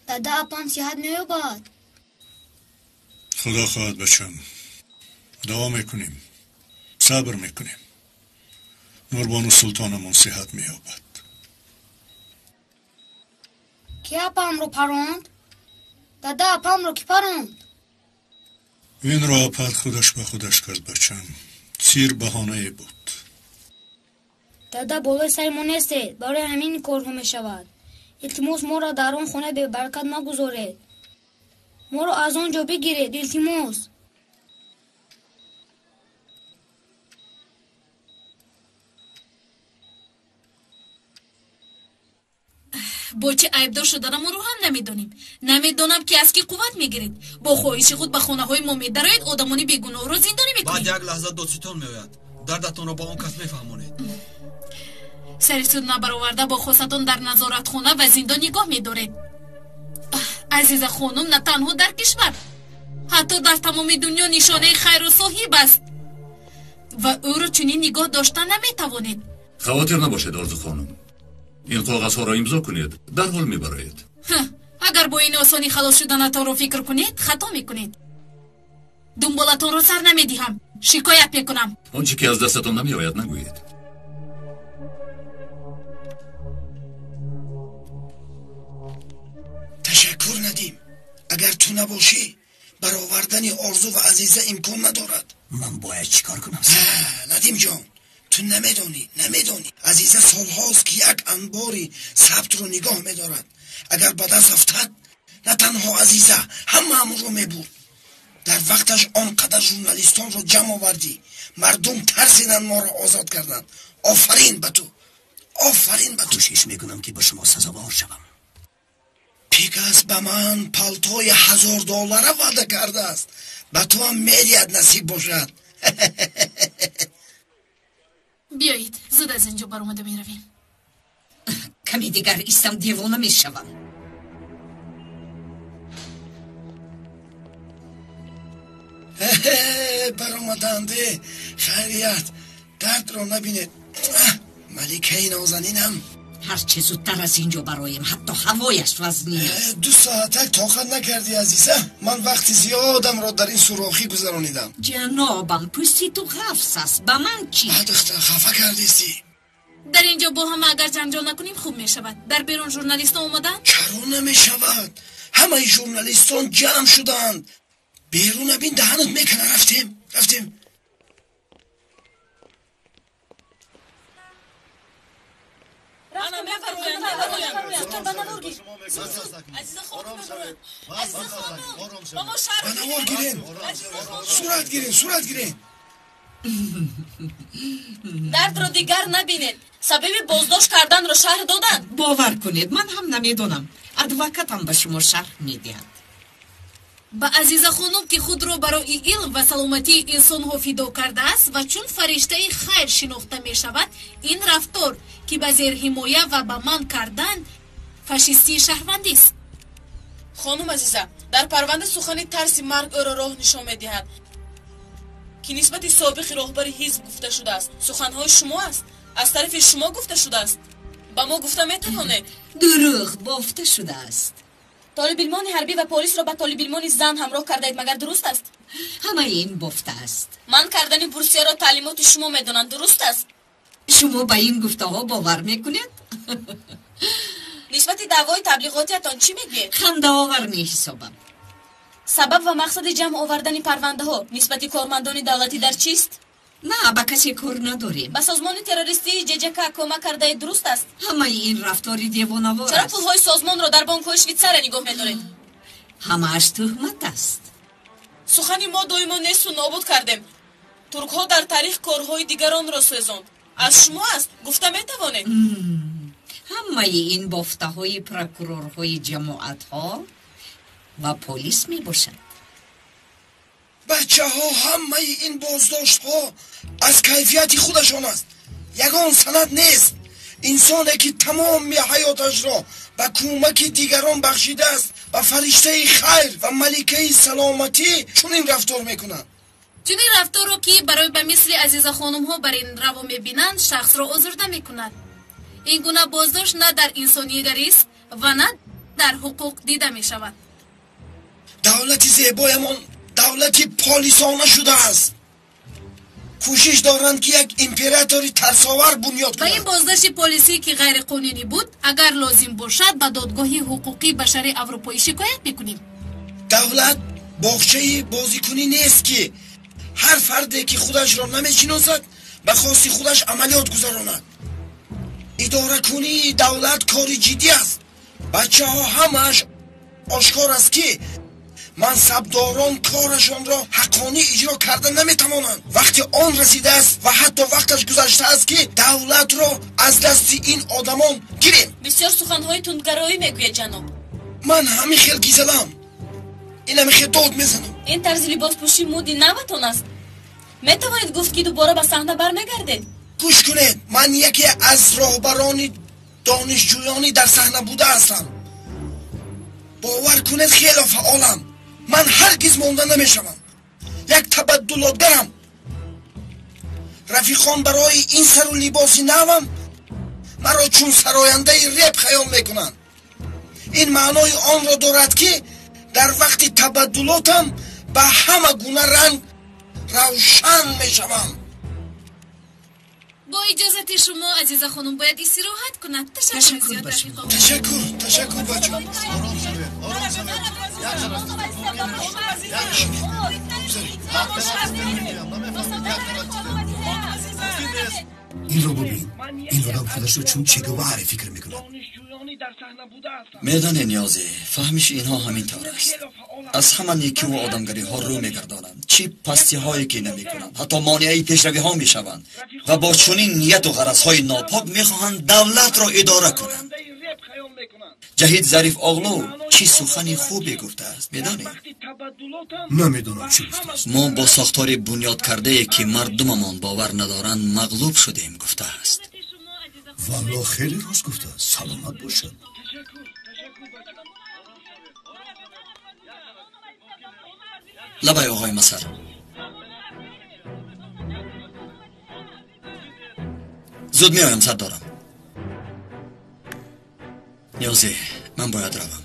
S11: Дада, апам сиҳат меёбад?
S1: Худо хоҳад, бачам. Дуо мекунем, сабр мекунем. Нурбону султонамон сиҳат меёбад.
S11: Ки апамро паронд? Дада, апамро ки паронд?
S1: Инро апат худаш ба худаш кард, бачам. Сир баҳонае буд.
S11: Дада, болои сари мо нестед, барои ҳамин корҳо мешавад. Илтимос, моро дар он хона бебаракат нагузоред. Моро аз он ҷо бигиред, илтимос.
S7: Бо чӣ айбдор шуданамонро ҳам намедонем. Намедонам, ки аз кӣ қувват мегиред. Бо хоҳиши худ ба хонаҳои мо медароед, одамони бегуноҳро зиндонӣ мекунед.
S17: Баъд як лаҳза додситон меояд, дардатонро ба он кас мефаҳмонед.
S7: Сари суд набароварда бо хосатон дар назоратхона ва зиндон нигоҳ медоред. Азиза хонум на танҳо дар кишвар, ҳатто дар тамоми дунё нишонаи хайру соҳиб аст ва ӯро чунин нигоҳ дошта наметавонед.
S12: Хавотир набошед, Орзу хонум. Ин коғазҳоро имзо кунед, дарҳол мебароед.
S7: Агар бо ин осонӣ халос шуданатонро фикр кунед, хато мекунед. Дунболатонро сар намедиҳам, шикоят мекунам.
S12: Он чӣ ки аз дастатон намеояд, нагӯед.
S3: Ташаккур, Надим. Агар ту набошӣ, баровардани Орзу ва Азиза имкон надорад.
S16: Ман бояд чӣ кор кунам?
S3: Надим ҷон, ту намедонӣ, намедонӣ. Азиза солҳост, ки як анбори сабтро нигоҳ медорад. Агар ба даст афтад, на танҳо Азиза, ҳамаамонро мебурд. Дар вақташ он қадар журналистонро ҷамъ овардӣ, мардум тарсиданд, моро озод карданд. Офарин ба ту, офарин ба ту.
S16: Кӯшиш мекунам, ки ба шумо сазовор шавам.
S3: Пикас ба ман палтои 1000 доллара ваъда кардааст. Ба ту ҳам медиҳад, насиб бошад.
S7: Биёед, зуд аз ин ҷо баромада меравем.
S8: Каме дигар истам, девона мешавам.
S3: Баромаданде, хайрият, дардро набинед, маликаи нозанинам.
S8: Ҳарче зудтар аз ин ҷо бароем, ҳатто ҳавояш вазнин аст.
S3: 2 соатак тоқат накардӣ, азиза? Ман вақти зиёдамро дар ин сурохӣ гузаронидам.
S8: Ҷанобам, пӯсти ту ғафс аст, ба ман чӣ?
S3: Духтар, хафа кардисӣ.
S7: Дар ин ҷо бо ҳама агар ҷанҷол накунем, хуб мешавад. Дар берун журналистон омаданд.
S3: Чаро намешавад? Ҳамаи журналистон ҷамъ шуданд. Беруна бин, даҳанат мекана. Рафтем, рафтем.
S13: Ана мебароям, мебароям. Зудтар ба навор гир. Азиза хонум, мебароям. Азиза хонум, ба мо шарҳ.
S3: Ба навор гирен, сурат гирен, сурат гирен.
S13: Дардро дигар набинед. Сабаби боздошт карданро шарҳ доданд?
S8: Бовар кунед, ман ҳам намедонам. Адвокатам ба шумо шарҳ медиҳад.
S7: Ба Азиза хонум, ки худро барои илм ва саломатии инсонҳо фидо кардааст ва чун фариштаи хайр шинохта мешавад, ин рафтор, ки ба зерҳимоя ва ба ман кардан, фашистии шаҳрвандист.
S13: Хонум Азиза, дар парванда сухани тарси марг ӯро роҳ нишон медиҳад, ки нисбати собиқи роҳбари ҳизб гуфта шудааст, суханҳои шумо аст? Аз тарафи шумо гуфта шудааст? Ба мо гуфта метавонед?
S8: Дурӯғ бофта шудааст.
S13: Толибилмони ҳарбӣ ва полисро ба толибилмони зан ҳамроҳ кардаед, магар дуруст аст?
S8: Ҳамаи ин бофта аст.
S13: Манъ кардани бурсияро таълимоти шумо медонанд, дуруст аст?
S8: Шумо ба ин гуфтаҳо бовар мекунед?
S13: Нисбати даъвои таблиғотиятон чӣ мегӯед?
S8: Хандаовар меҳисобам.
S13: Сабаб ва мақсади ҷамъ овардани парвандаҳо нисбати кормандони давлатӣ дар чист?
S8: На, ба касе кор надорем.
S13: Ба созмони террористии ҶЖК кӯмак кардаед, дуруст аст?
S8: Ҳамаи ин рафтори девонавор
S13: Чаро
S8: аст.
S13: пулҳои созмонро дар бонкҳои Швейтсария нигоҳ медоред?
S8: Ҳамааш тӯҳмат аст.
S13: Сухани мо доимо несту нобуд кардем туркҳо дар таърих корҳои дигаронро сӯзонд, аз шумо аст, гуфта метавонед?
S8: Ҳамаи ин бофтаҳои прокурорҳои ҷамоатҳо ва полис мебошад.
S3: Бачаҳо, ҳамаи ин боздоштҳо аз кайфияти худашон аст, ягон санад нест. Инсоне, ки тамоми ҳаёташро ба кӯмаки дигарон бахшидааст, ба фариштаи хайр ва маликаи саломатӣ чунин рафтор мекунад.
S7: Чунин рафторро, ки барои ба мисли Азиза хонумҳо бар ин раво мебинанд, шахсро озурда мекунад. Ин гуна боздошт на дар инсонигарист ва на дар ҳуқуқ дида мешавад.
S3: Давлати зебоямон давлати полисона шудааст. Кӯшиш доранд, ки як императори тарсовар бунёд
S7: Ба ин
S3: кунанд.
S7: боздошти полисӣ, ки ғайриқонунӣ буд, агар лозим бошад, ба додгоҳи ҳуқуқи башари аврупоӣ шикоят мекунем.
S3: Давлат боғчаи бозикунӣ нест, ки ҳар фарде, ки худашро намешиносад, ба хости худаш амалиёт гузаронад. Идоракунии давлат кори ҷиддӣ аст. Бачаҳо, ҳамааш ошкор аст, ки мансабдорон корашонро ҳаққонӣ иҷро карда наметавонанд. Вақти он расидааст ва ҳатто вақташ гузаштааст, ки давлатро аз дасти ин одамон гирем.
S13: Бисёр суханҳои тундгароӣ мегӯяд, ҷаноб.
S3: Ман ҳамин хел гизалам, ин ҳамин хел дод мезанам.
S13: Ин тарзи либоспӯшӣ муди наватон аст. Метавонед гуфт, ки дубора ба саҳна бармегардед?
S3: Гӯш кунед, ман яке аз роҳбарони донишҷӯёни дар саҳна буда ҳастам. Бовар кунед, хело фаъолам. Ман ҳаргиз монда намешавам, як табаддулотгарам. Рафиқон барои ин сару либоси навам маро чун сарояндаи реп хаёл мекунанд. Ин маънои онро дорад, ки дар вақти табаддулотам ба ҳама гуна ранг равшан мешавам.
S7: Бо иҷозати шумо, Азиза хонум бояд истироҳат кунад. Ташаккур зиёд, рафиқо.
S3: Ташаккур, ташаккур, бачо.
S6: Ором шавед, ором шавед. Як тараф мумкин нест. Як тараф мегӯям, намефаҳмед. Як тараф мумкин нест.
S16: Инро бубин, ин одам худашро чун Че Геваре фикр мекунад.
S5: Медонӣ, Ниёзӣ, фаҳмиши инҳо ҳамин тавр аст. Аз ҳама некиву одамгариҳо рӯ мегардонанд, чӣ пастиҳое ки намекунанд, ҳатто монеаи пешравиҳо мешаванд ва бо чунин нияту ғаразҳои нопок мехоҳанд давлатро идора кунанд. Ҷаҳид Зариф оғлу чӣ сухани хубе гуфтааст, медонӣ?
S16: Намедонам, чӣ гуфтааст.
S5: Мо бо сохтори бунёд кардае, ки мардумамон бовар надоранд, мағлуб шудем, гуфтааст.
S16: Валло, хеле рост гуфтааст, саломат бошад.
S5: Лабай, оғои Масар. Зуд меоям, сардорам. Ниёзӣ, ман бояд равам.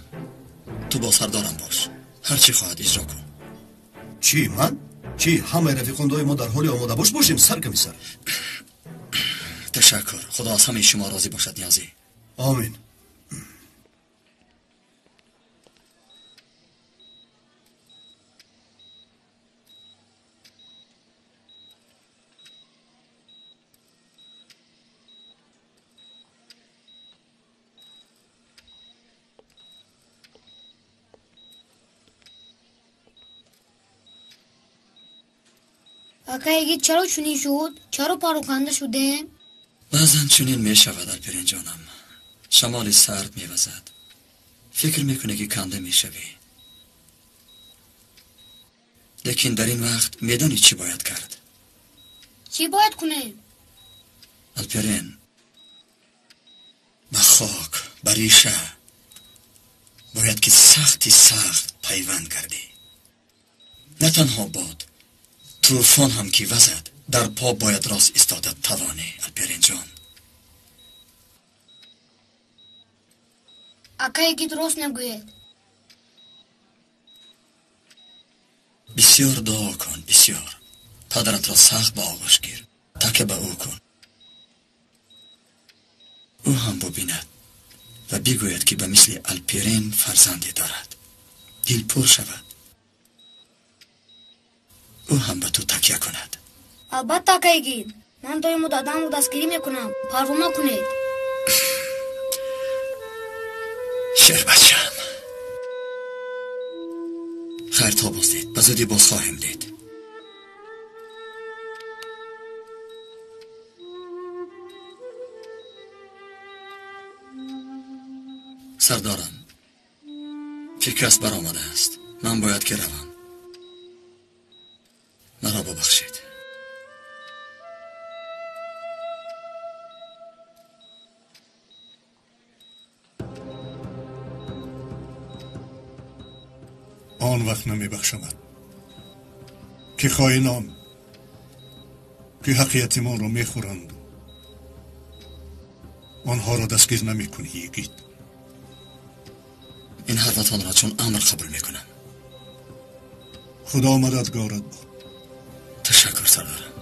S5: Ту бо сардорам бош, ҳар чӣ хоҳад, иҷро кун.
S16: Чӣ, ман чӣ? Ҳамаи рафиқон доимо дар ҳоли омодабош бошем, саркомиссар.
S5: Ташаккур, худо аз ҳамаи шумо розӣ бошад, Ниёзӣ.
S16: Омин.
S11: Ака Йигит, чаро чунин шуд? Чаро пароканда шудем?
S5: Баъзан чунин мешавад, Алперинҷонам. Шамоли сард мевазад, фикр мекунӣ, ки канда мешавӣ. Лекин дар ин вақт медонӣ, чӣ бояд кард?
S11: Чӣ бояд кунем?
S5: Алперин, ба хок, ба реша бояд ки сахти сахт пайванд гардӣ. На танҳо бод, тӯфон ҳам ки вазад, дар по бояд рост истода тавонӣ, Алперинҷон.
S11: Ака Йигит рост мегӯяд.
S5: Бисёр дуо кун, бисёр. Падаратро сахт ба оғӯш гир, такя ба ӯ кун. Ӯ ҳам бубинад ва бигӯяд, ки ба мисли Алперин фарзанде дорад, дилпур шавад, ӯ ҳам ба ту такя кунад.
S11: Албатта, ака Йигит, ман доимо дадамро дастгирӣ мекунам, парво накунед.
S5: Шербачам, хайр, то боздид. Ба зудӣ боз хоҳем дид. Сардорам, фикраст баромадааст, ман бояд ки равам. Маро бубахшед.
S1: Он вақт намебахшамад, ки хоинон, ки ҳаққи ятимонро мехӯранд, онҳоро дастгир намекунӣ, Йигит.
S5: Ин ҳарфатонро чун амр қабул мекунам.
S1: Худо мададгорат бод.
S5: Ташаккур, сардарам.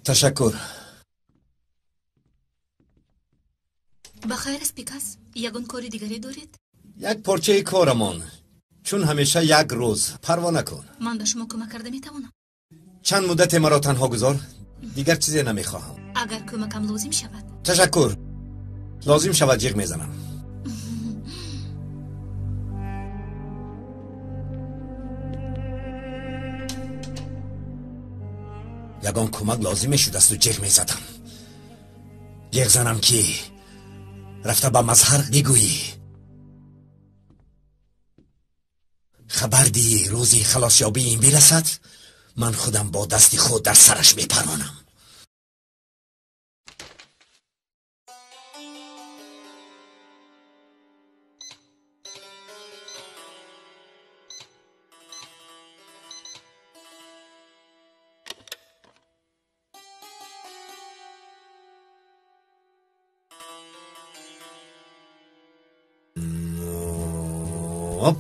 S15: Ташаккур.
S7: Ба хайр аст, Пикас? Ягон кори дигаре доред?
S15: Як порчаи корамон. Чун ҳамеша як рӯз. Парво накун.
S7: Ман ба шумо кӯмак карда метавонам.
S15: Чанд муддате маро танҳо гузор. Дигар чизе намехоҳам.
S7: Агар кӯмакам лозим шавад.
S15: Ташаккур. Лозим шавад ҷиғ мезанам. Ягон кӯмак лозим мешудасту ҷиғ мезадам. Ҷиғ занам ки рафта ба Мазҳар бигӯӣ. Хабар диҳӣ рӯзи халосёбии ин бирасад, ман худам бо дасти худ дар сараш мепаронам. Оп.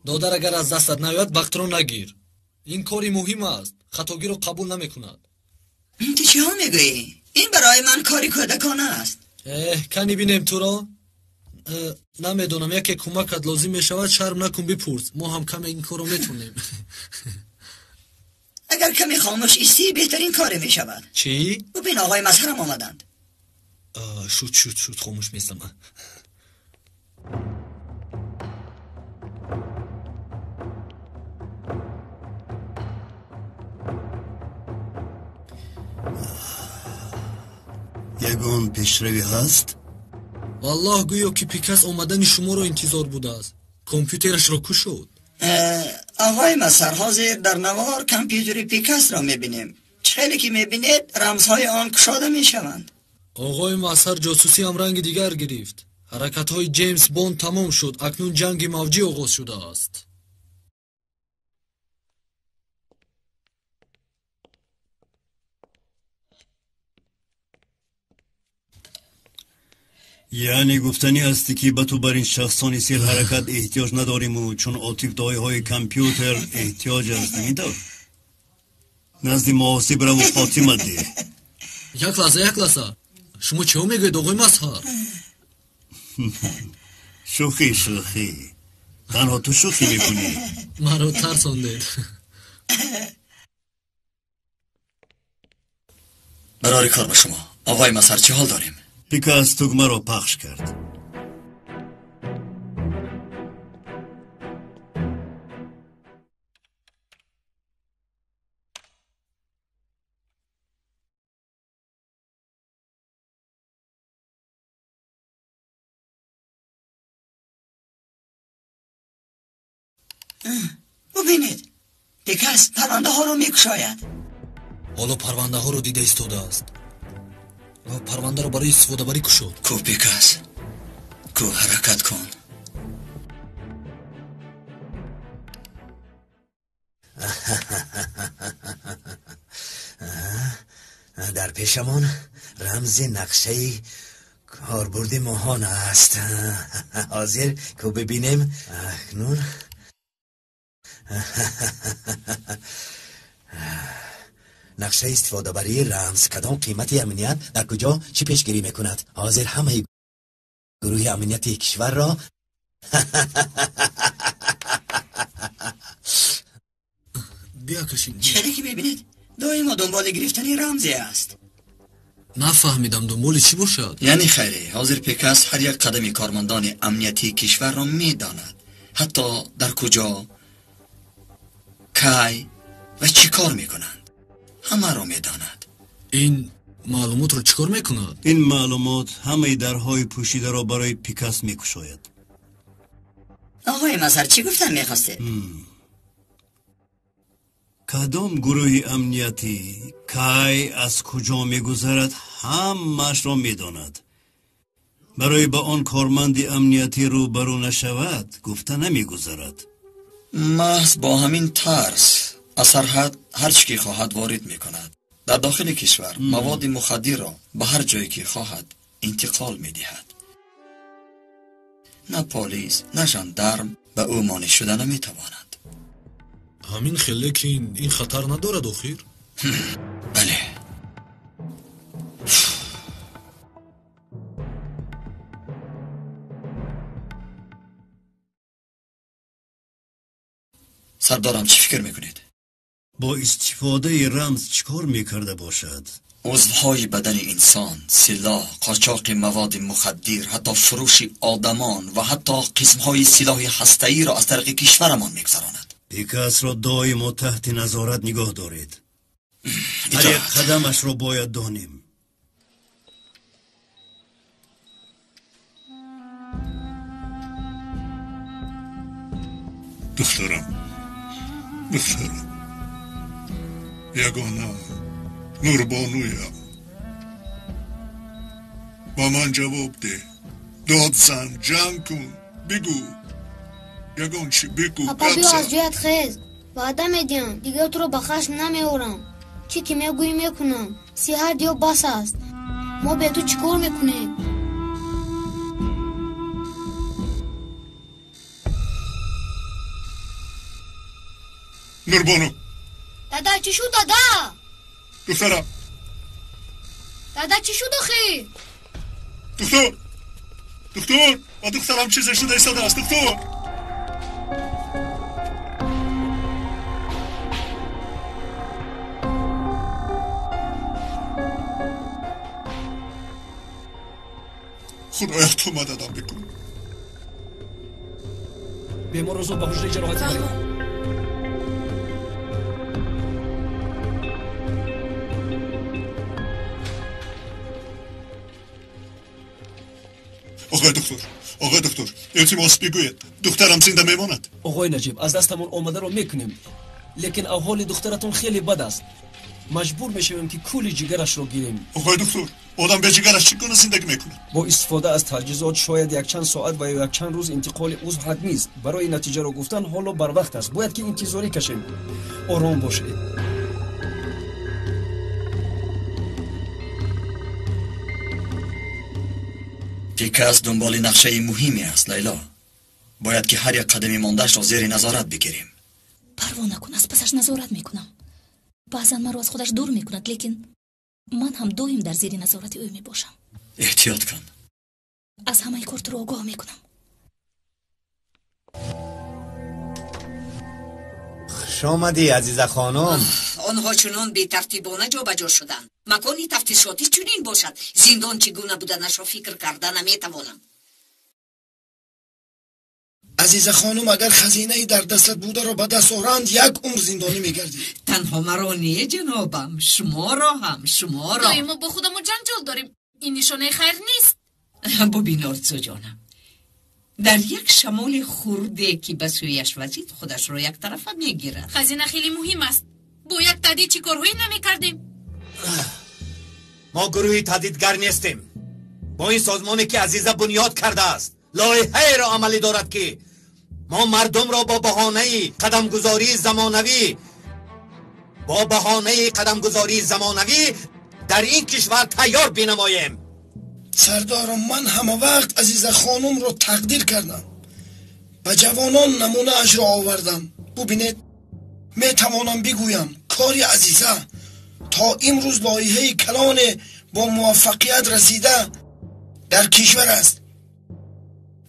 S17: Додар, агар аз дастат наояд, вақтро нагир. Ин кори муҳим аст. Хатогиро қабул намекунад.
S5: Ту чиҳо мегӯӣ? Ин барои ман кори кӯдакона аст.
S17: Эҳ, кани бинем туро. Намедонам, яке кӯмакат лозим мешавад, шарм накун, бипурс. Мо ҳам каме ин корро метонем.
S5: Агар каме хомӯш истӣ, беҳтарин коре мешавад.
S17: Чӣ?
S5: Бибин, оғои Мазҳарам омаданд.
S17: Шуд, шуд, шуд, хомӯш местам.
S16: Ягон пешравӣ ҳаст?
S17: Валлоҳ, гӯё ки Пикас омадани шуморо интизор будааст. Компютерашро кушод.
S5: Оғои Мазҳар, ҳозир дар навор компютери Пикасро мебинем. Хеле ки мебинед, рамзҳои он кушода мешаванд.
S17: Оғои Мазҳар, ҷосусӣ ҳам ранги дигар гирифт. Ҳаракатҳои Ҷеймс Бонд тамом шуд. Акнун ҷанги мавҷӣ оғоз шудааст.
S16: Яъне гуфтанӣ аст, ки ба ту бар ин шахсони серҳаракат эҳтиёҷ надориму чун Отиф доиҳои компютер эҳтиёҷ аст, ин тавр? Назди муҳосиб раву хотима деҳ.
S17: Як лаҳза, як лаҳза. Шумо чиҳо мегӯед, оғои Мазҳар?
S16: Шӯхӣ, шӯхӣ. Танҳо ту шӯхӣ мекунӣ.
S17: Маро тарсондед.
S5: Барори кор ба шумо. Оғои Мазҳар, чӣ ҳол дорем?
S16: Пикас тугмаро пахш кард.
S5: Бубинед, Пикас парвандаҳоро мекушояд.
S17: Ҳоло парвандаҳоро дида истодааст. Ва парвандаро барои истифодабарӣ кушод.
S5: Ку, Пикас, ку, ҳаракат кун.
S15: Дар пешамон рамзи нақшаи корбурди моҳон аст. Ҳозир ку бибинем. Акнун Нақшаи истифодабарии рамз кадом қимати амният дар куҷо чӣ пешгирӣ мекунад? Ҳозир ҳамаи гурӯҳи амнияти кишварро
S17: бия кашид.
S5: Чизе ки мебинед, доимо дунболи гирифтани рамзе аст.
S17: Нафаҳмидам, дунболи чӣ бошад?
S5: Яъне хайре, ҳозир Пекас ҳар як қадами кормандони амниятии кишварро медонад, ҳатто дар куҷо, кай ва чӣ кор мекунанд, ҳамаро медонад.
S17: Ин маълумотро чӣ кор мекунад?
S16: Ин маълумот ҳамаи дарҳои пӯшидаро барои Пикас мекушояд.
S18: Оғои Мазҳар, чӣ гуфтан мехостед?
S16: Кадом гурӯҳи амниятӣ кай аз куҷо мегузарад, ҳамаашро медонад. Барои ба он корманди амниятӣ рӯбарӯ нашавад, гуфта намегузарад.
S5: Маҳз бо ҳамин тарс аз сарҳад ҳар чӣ ки хоҳад ворид мекунад. Дар дохили кишвар маводи мухаддирро ба ҳар ҷое ки хоҳад интиқол медиҳад. На полис, на жандарм ба ӯ монеъ шуда наметавонад.
S17: Ҳамин хел, лекин ин хатар надорад охир?
S5: Бале. Сардарам, чӣ фикр мекунед?
S16: Бо истифодаи рамз чӣ кор мекарда бошад?
S5: Узвҳои бадани инсон, силоҳ, қочоқи маводи мухаддир, ҳатто фурӯши одамон ва ҳатто қисмҳои силоҳи ҳастаиро аз тариқи кишварамон мегузаронад.
S16: Пикасро доимо таҳти назорат нигоҳ доред. Ҳар як қадамашро бояд донем.
S1: Духтарам, духтарам, ягона Нурбонуям, ба ман ҷавоб деҳ. Дод зан, ҷанг кун, бигӯ, ягон чӣ бигӯ.
S11: Апа, биё аз ҷоят хез. Ваъда медиҳам, дигар туро ба хашм намеорам. Чӣ ки мегӯӣ мекунам. Сиҳат ё бас аст. Мо бе ту чӣ кор мекунем?
S1: Нурбону.
S11: Дада, чӣ шуд, дада?
S1: Духтарам.
S11: Дада, чӣ шуд охир?
S1: Духтур, духтур, ба духтарам чизе шуда истодааст, духтур. Худоё, ту мададам бикун.
S9: Беморро зуд ба ҳуҷраи ҷароҳатӣ баред.
S1: Оғои доктор, оғои доктор, илтимос бигӯед, духтарам зинда мемонад?
S9: Оғои Наҷиб, аз дастамон омадаро мекунем, лекин аҳволи духтаратон хеле бад аст. Маҷбур мешавем ки кули ҷигарашро гирем.
S1: Оғои доктор, одам бе ҷигараш чӣ гуна зиндагӣ мекунад?
S9: Бо истифода аз таҷҳизот шояд якчанд соат ва ё якчанд рӯз интиқоли узв ҳатмист. Барои натиҷаро гуфтан ҳоло барвақт аст. Бояд ки интизорӣ кашем. Ором бошед.
S5: Пикас дунболи нақшаи муҳиме аст, Лайло. Бояд ки ҳар як қадами мондаашро зери назорат бигирем.
S7: Парво накун, аз пасаш назорат мекунам. Баъзан маро аз худаш дур мекунад, лекин ман ҳам доим дар зери назорати ӯ мебошам.
S5: Эҳтиёт кун.
S7: Аз ҳамаи кор туро огоҳ мекунам.
S15: Хуш омадӣ, Азиза хонум.
S8: Онҳо чунон бетартибона ҷобаҷо шуданд. Макони тафтишотӣ чунин бошад, зиндон чӣ гуна буданашро фикр карда наметавонам.
S3: Азиза хонум, агар хазинаи дар дастат бударо ба даст оранд, як умр зиндонӣ мегардӣ.
S8: Танҳо маро не, ҷанобам, шуморо ҳам, шуморо.
S7: Доимо бо худамо ҷанҷол дорем. Ин нишонаи хайр нест.
S8: Бубин, Орзу ҷонам, дар як шамоли хурде ки ба сӯяш вазид, худашро яктарафа мегирад.
S7: Хазина хеле муҳим аст. Бо як таҳдид чӣ корҳое намекардем?
S15: Мо гурӯҳи таҳдидгар нестем. Бо ин созмоне ки Азиза бунёд кардааст, лоиҳаеро амалӣ дорад ки мо мардумро бо баҳонаи қадамгузории замонавӣ, бо баҳонаи қадамгузории замонавӣ дар ин кишвар тайёр бинамоем.
S3: Сардорам, ман ҳама вақт Азиза хонумро тақдир кардам. Ба ҷавонон намунаашро овардам. Бубинед, метавонам бигӯям, кори Азиза То имрӯз лоиҳаи калоне бо муваффақият расида дар кишвар аст.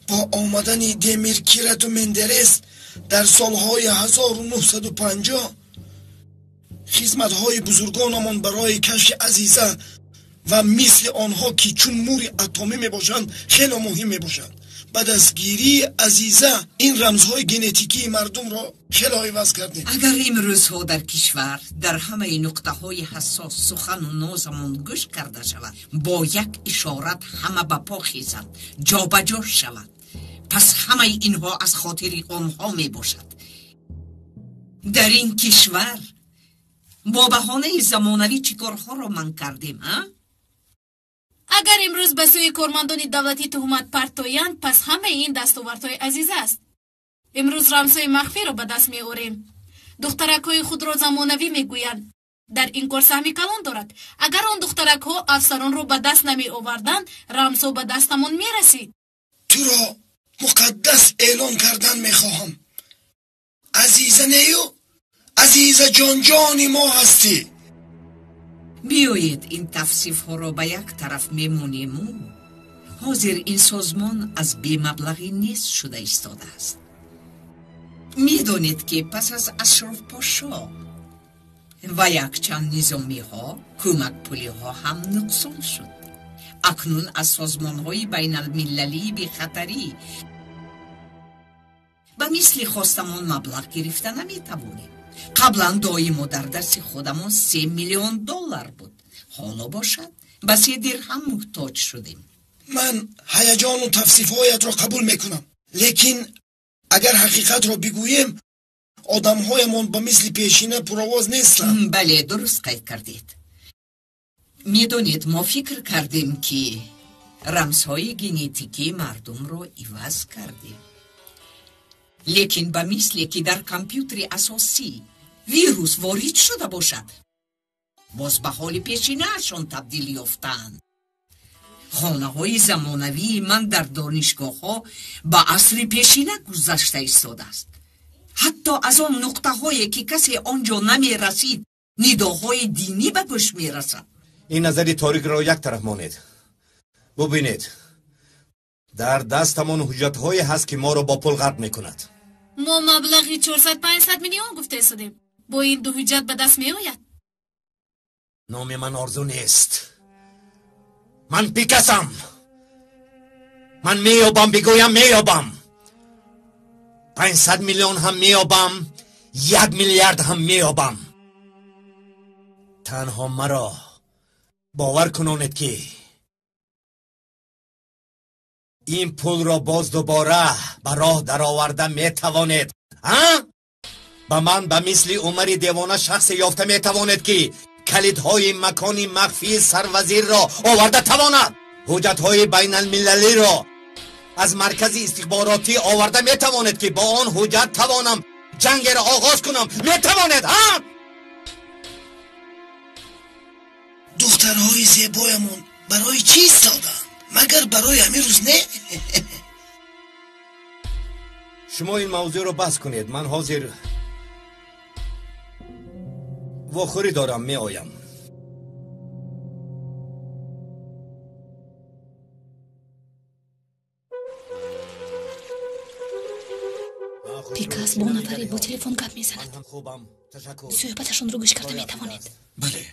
S3: Бо омадани Демиркирату Мендерес дар солҳои 1950 хизматҳои бузургонамон барои кашфи Азиза ва мисли онҳо ки чун мури атомӣ мебошанд хеле муҳим мебошанд. Ба дастгирии Азиза ин рамзҳои генетикии мардумро хеле иваз кардем.
S8: Агар имрӯзҳо дар кишвар дар ҳамаи нуқтаҳои ҳассос сухану нозамон гӯш карда шавад, бо як ишорат ҳама ба по хезанд, ҷобаҷо шавад. Пас ҳамаи инҳо аз хотири онҳо мебошад. Дар ин кишвар бо баҳонаи замонавӣ чӣ корҳоро ман кардем, а?
S7: Агар имрӯз ба сӯи кормандони давлатӣ туҳмат партоянд, пас ҳамаи ин дастовардҳои Азиза аст. Имрӯз рамзҳои махфиро ба даст меорем. Духтаракҳои худро замонавӣ мегӯянд. Дар ин кор саҳми калон дорад. Агар он духтаракҳо афсаронро ба даст намеоварданд, рамзҳо ба дастамон мерасид.
S3: Туро муқаддас эълон кардан мехоҳам. Азиза нею, Азиза ҷонҷони мо ҳастӣ.
S8: Биёед ин тавсифҳоро ба як тараф мемонему ҳозир ин созмон аз бемаблағӣ нест шуда истодааст. Медонед ки пас аз Ашрофпошо ва якчанд низомиҳо кӯмакпулиҳо ҳам нуқсон шуд. Акнун аз созмонҳои байналмилалии бехатарӣ ба мисли хостамон маблағ гирифта наметавонем. Қаблан доимо дар дасти худамон 3 миллион доллар буд. Ҳоло бошад ба 3 дирҳам муҳтоҷ шудем.
S3: Ман ҳаяҷону тавсифҳоятро қабул мекунам, лекин агар ҳақиқатро бигӯем, одамҳоямон ба мисли пешина пуровоз нестанд.
S8: Бале, дуруст қайд кардед. Медонед, мо фикр кардем ки рамзҳои генетикии мардумро иваз кардем. Лекин ба мисле ки дар компютери асосӣ вирус ворид шуда бошад, боз ба ҳоли пешинаашон табдил ёфтаанд. Хонаҳои замонавии ман дар донишгоҳҳо ба асри пешина гузашта истодааст. Ҳатто аз он нуқтаҳое ки касе он ҷо намерасид, нидоҳои динӣ ба гӯш мерасад.
S15: Ин назари торикро як тараф монед. Бубинед, дар дастамон ҳуҷҷатҳое ҳаст ки моро бо пул ғарқ мекунад.
S7: Мо маблағи 400-500 миллион гуфта истодем. Бо ин ду ҳуҷҷат ба даст меояд.
S15: Номи ман Орзу нест. Ман Пикасам. Ман меёбам, бигӯям меёбам. 500 миллион ҳам меёбам, 1 миллиард ҳам меёбам. Танҳо маро бовар кунонед ки ин пулро боз дубора ба роҳ дароварда метавонед. Ба ман ба мисли Умари девона шахсе ёфта метавонед ки калидҳои макони махфии сарвазирро оварда тавонад, ҳуҷҷатҳои байналмилалиро аз маркази истихборотӣ оварда метавонед ки бо он ҳуҷҷат тавонам ҷангеро оғоз кунам. Метавонед, ҳа?
S3: Духтарҳои зебоямон барои чӣ истоданд? Магар барои ҳамин рӯз не?
S15: Шумо ин мавзӯъро баҳс кунед. Ман ҳозир вохӯрӣ дорам, меоям.
S7: Пикас бо нафаре бо телефон гап мезанад. Суҳбаташонро гӯш карда метавонед.
S5: Бале,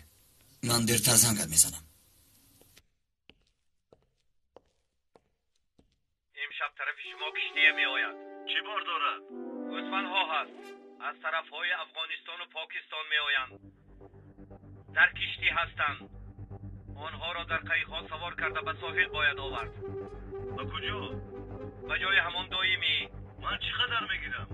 S5: ман дертар зангат мезанам.
S14: Имшаб тарафи шумо киштие меояд. Чӣ бор дорад? Гӯсфандҳо ҳаст. Аз тарафҳои Афғонистону Покистон меоянд. Дар киштӣ ҳастанд. Онҳоро дар қайиқҳо савор карда ба соҳил бояд овард.
S16: Ба куҷо?
S14: Ба ҷои ҳамон доимӣ.
S16: Ман чӣ қадар мегирам?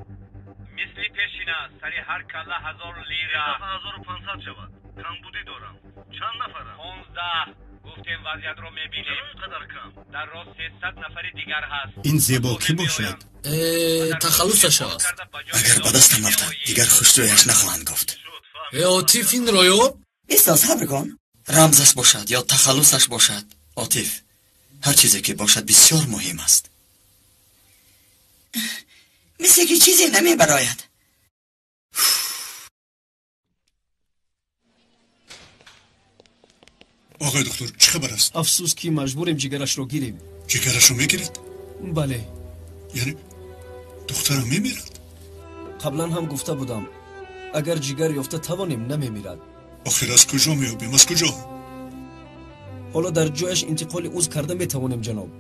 S14: Мисли пешина, сари ҳар калла 1000 лира.
S16: Ин дафъа 1500 шавад. Камбудӣ дорам. Чанд нафарам?
S14: 15. Гуфтем вазъиятро мебинем.
S16: Чаро ин қадар кам?
S14: Дар рост 300 нафари дигар ҳаст.
S1: Ин зебо кӣ бошад?
S17: Тахаллусаш аст.
S5: Агар ба дастам афтад, дигар хушрӯяш нахоҳанд гуфт.
S17: Отиф инро ёб?
S5: Исто, сабр кун. Рамзаш бошад ё тахаллусаш бошад, Отиф, ҳар чизе ки бошад бисёр муҳим аст.
S18: Мисле ки чизе намебарояд.
S1: Оғои доктор, чӣ хабар аст?
S9: Афсӯс ки маҷбурем ҷигарашро гирем.
S1: Ҷигарашро мегиред?
S9: Бале.
S1: Яъне духтарам мемирад?
S9: Қаблан ҳам гуфта будам, агар ҷигар ёфта тавонем, намемирад.
S1: Охир аз куҷо меёбем? Аз куҷо?
S9: Ҳоло дар ҷояш интиқоли узв карда метавонем, ҷаноб.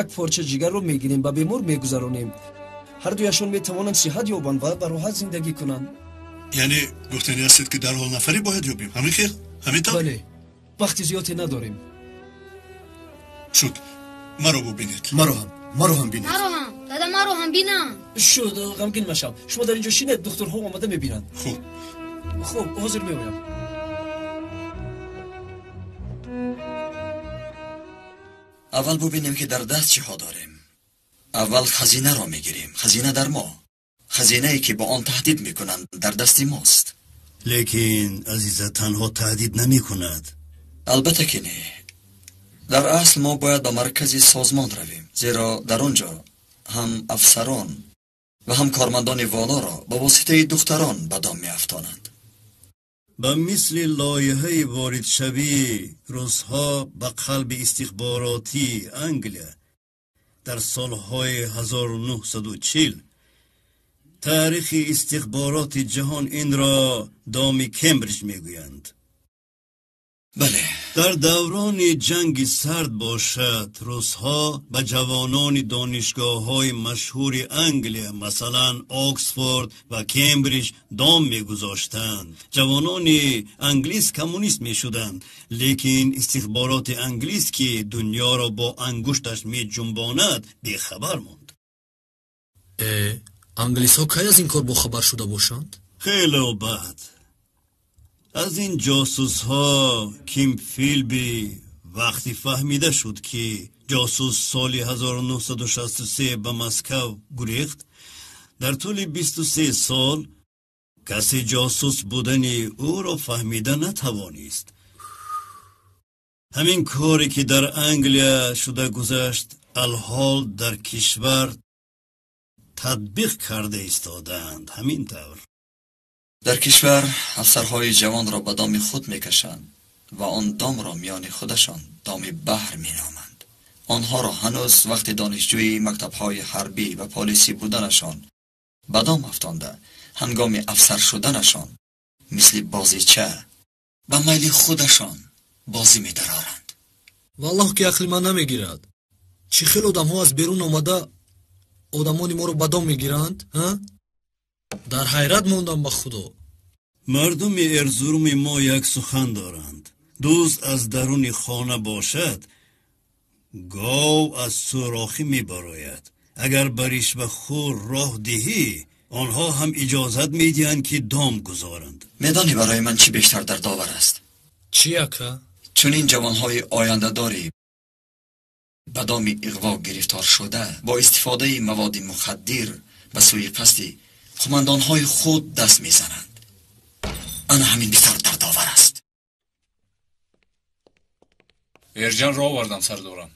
S9: Як порча ҷигарро мегирем, ба бемор мегузаронем. Ҳар дуяшон метавонанд сиҳат ёбанд ва бароҳат зиндагӣ кунанд.
S1: Яъне гуфтанӣ ҳастед ки дарҳол нафаре бояд ёбем? Ҳамин хел? Ҳамин тавр?
S9: Бале, вақти зиёде надорем.
S1: Шуд, маро бубинед.
S3: Маро ҳам, маро ҳам бинед.
S11: Маро ҳам, дада, маро ҳам бинам.
S9: Шуд, ғамгин машав. Шумо дар инҷо шинед, духтурҳо омада мебинанд.
S1: Хуб.
S9: Хуб, ҳозир меоям.
S5: Аввал бубинем ки дар даст чиҳо дорем. Аввал хазинаро мегирем. Хазина дар мо. Хазинае ки бо он таҳдид мекунанд дар дасти мост.
S16: Лекин Азиза танҳо таҳдид намекунад.
S5: Албатта ки не. Дар асл мо бояд ба маркази созмон равем, зеро дар он ҷо ҳам афсарон ва ҳам кормандони волоро ба воситаи духтарон ба дом меафтонанд.
S16: Ба мисли лоиҳаи воридшавии русҳо ба қалби истихборотии Англия дар солҳои 1940, таърихи истихбороти ҷаҳон инро доми Кембриҷ мегӯянд.
S5: Бале.
S16: Дар даврони ҷанги сард бошад, русҳо ба ҷавонони донишгоҳҳои машҳури Англия, масалан Оксфорд ва Кембриҷ, дом мегузоштанд. Ҷавонони англис коммунист мешуданд, лекин истихбороти англис, ки дунёро бо ангушташ меҷунбонад, бехабар монд.
S17: Англисҳо кай аз ин кор бохабар шуда бошанд?
S16: Хеле бад. Аз ин ҷосусҳо Ким Филби вақте фаҳмида шуд, ки ҷосус соли 1963 ба Москав гурехт, дар тӯли 23 сол касе ҷосус будани ӯро фаҳмида натавонист. Ҳамин коре ки дар Англия шуда гузашт, алҳол дар кишвар татбиқ карда истодаанд. Ҳамин тавр.
S5: Дар кишвар афсарҳои ҷавонро ба доми худ мекашанд ва он домро миёни худашон доми баҳр меноманд. Онҳоро ҳанӯз вақти донишҷӯи мактабҳои ҳарбӣ ва полисӣ буданашон ба дом афтонда, ҳангоми афсар шуданашон мисли бозича ба майли худашон бозӣ медароранд.
S17: Валлоҳ ки ақли ман намегирад. Чӣ хел одамҳо аз берун омада одамони моро ба дом мегиранд, ҳа? Дар ҳайрат мондам ба Худо.
S16: Мардуми Эрзуруми мо як сухан доранд: дӯст аз даруни хона бошад, гов аз сӯрохӣ мебарояд. Агар ба ришвахӯр роҳ диҳӣ, онҳо ҳам иҷозат медиҳанд, ки дом гузоранд.
S5: Медонӣ барои ман чӣ бештар дардовар аст?
S17: Чӣ, ака?
S5: Чунин ҷавонҳои ояндадорӣ ба доми иғво гирифтор шуда, бо истифодаи маводи мухаддир ба сӯи қасди қумандонҳои худ даст мезананд. Ана ҳамин бисёр дардовар аст.
S19: Эрҷанро овардам, сардорам.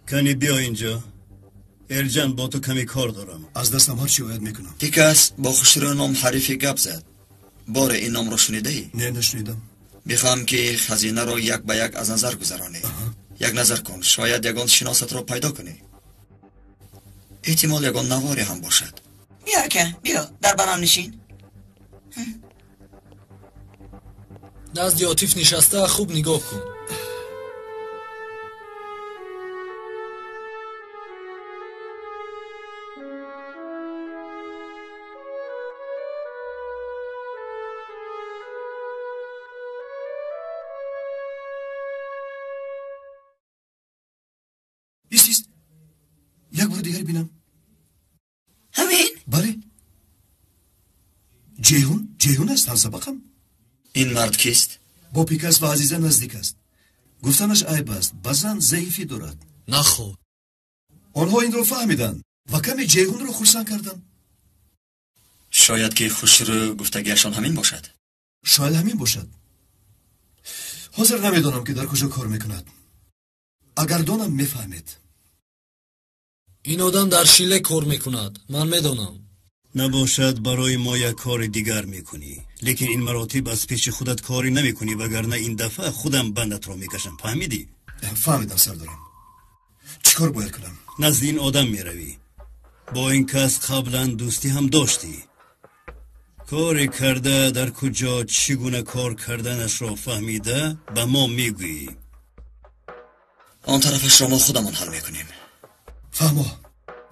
S16: Кани биё инҷо. Эрҷан, бо ту каме кор дорам.
S3: Аз дастам ҳар чӣ ояд мекунам.
S5: Пикас бо хушрӯ ном ҳарифи гап зад. Боре ин номро шунидаӣ?
S3: Не, нашунидам.
S5: Мехоҳам ки хазинаро як ба як аз назар гузаронӣ. Як назар кун, шояд ягон шиносатро пайдо кунӣ. Эҳтимол ягон наворе ҳам бошад.
S18: Биё, ака, биё, дар барам нишин.
S17: Назди Отиф нишаста хуб нигоҳ кун.
S3: Ист, ист, як бори дигар бинам.
S18: Ҳамин?
S3: Бале, Ҷейҳун, Ҷейҳун аст, ҳамсабақам.
S5: Ин мард кист?
S3: Бо Пикас ва Азиза наздик аст. Гуфтанаш айб аст, ба зан заифӣ дорад.
S17: Наход.
S3: Онҳо инро фаҳмиданд ва каме Ҷейҳунро хурсанд карданд.
S5: Шояд ки хушрӯ гуфтагиашон ҳамин бошад.
S3: Шояд ҳамин бошад. Ҳозир намедонам ки дар куҷо кор мекунад. Агар донам, мефаҳмед.
S17: Ин одам дар Шиле кор мекунад, ман медонам.
S16: Набошад барои мо як кори дигар мекунӣ, лекин ин маротиб аз пеши худат корӣ намекунӣ, вагарна ин дафъа худам бандатро мекашам. Фаҳмидӣ?
S3: Фаҳмидам, сардорам. Чӣ кор бояд кунам?
S16: Назди ин одам меравӣ. Бо ин кас қаблан дӯстӣ ҳам доштӣ. Коре карда дар куҷо чӣ гуна кор карданашро фаҳмида ба мо мегӯӣ.
S5: Он тарафашро мо худамон ҳал мекунем.
S3: Фаҳмо,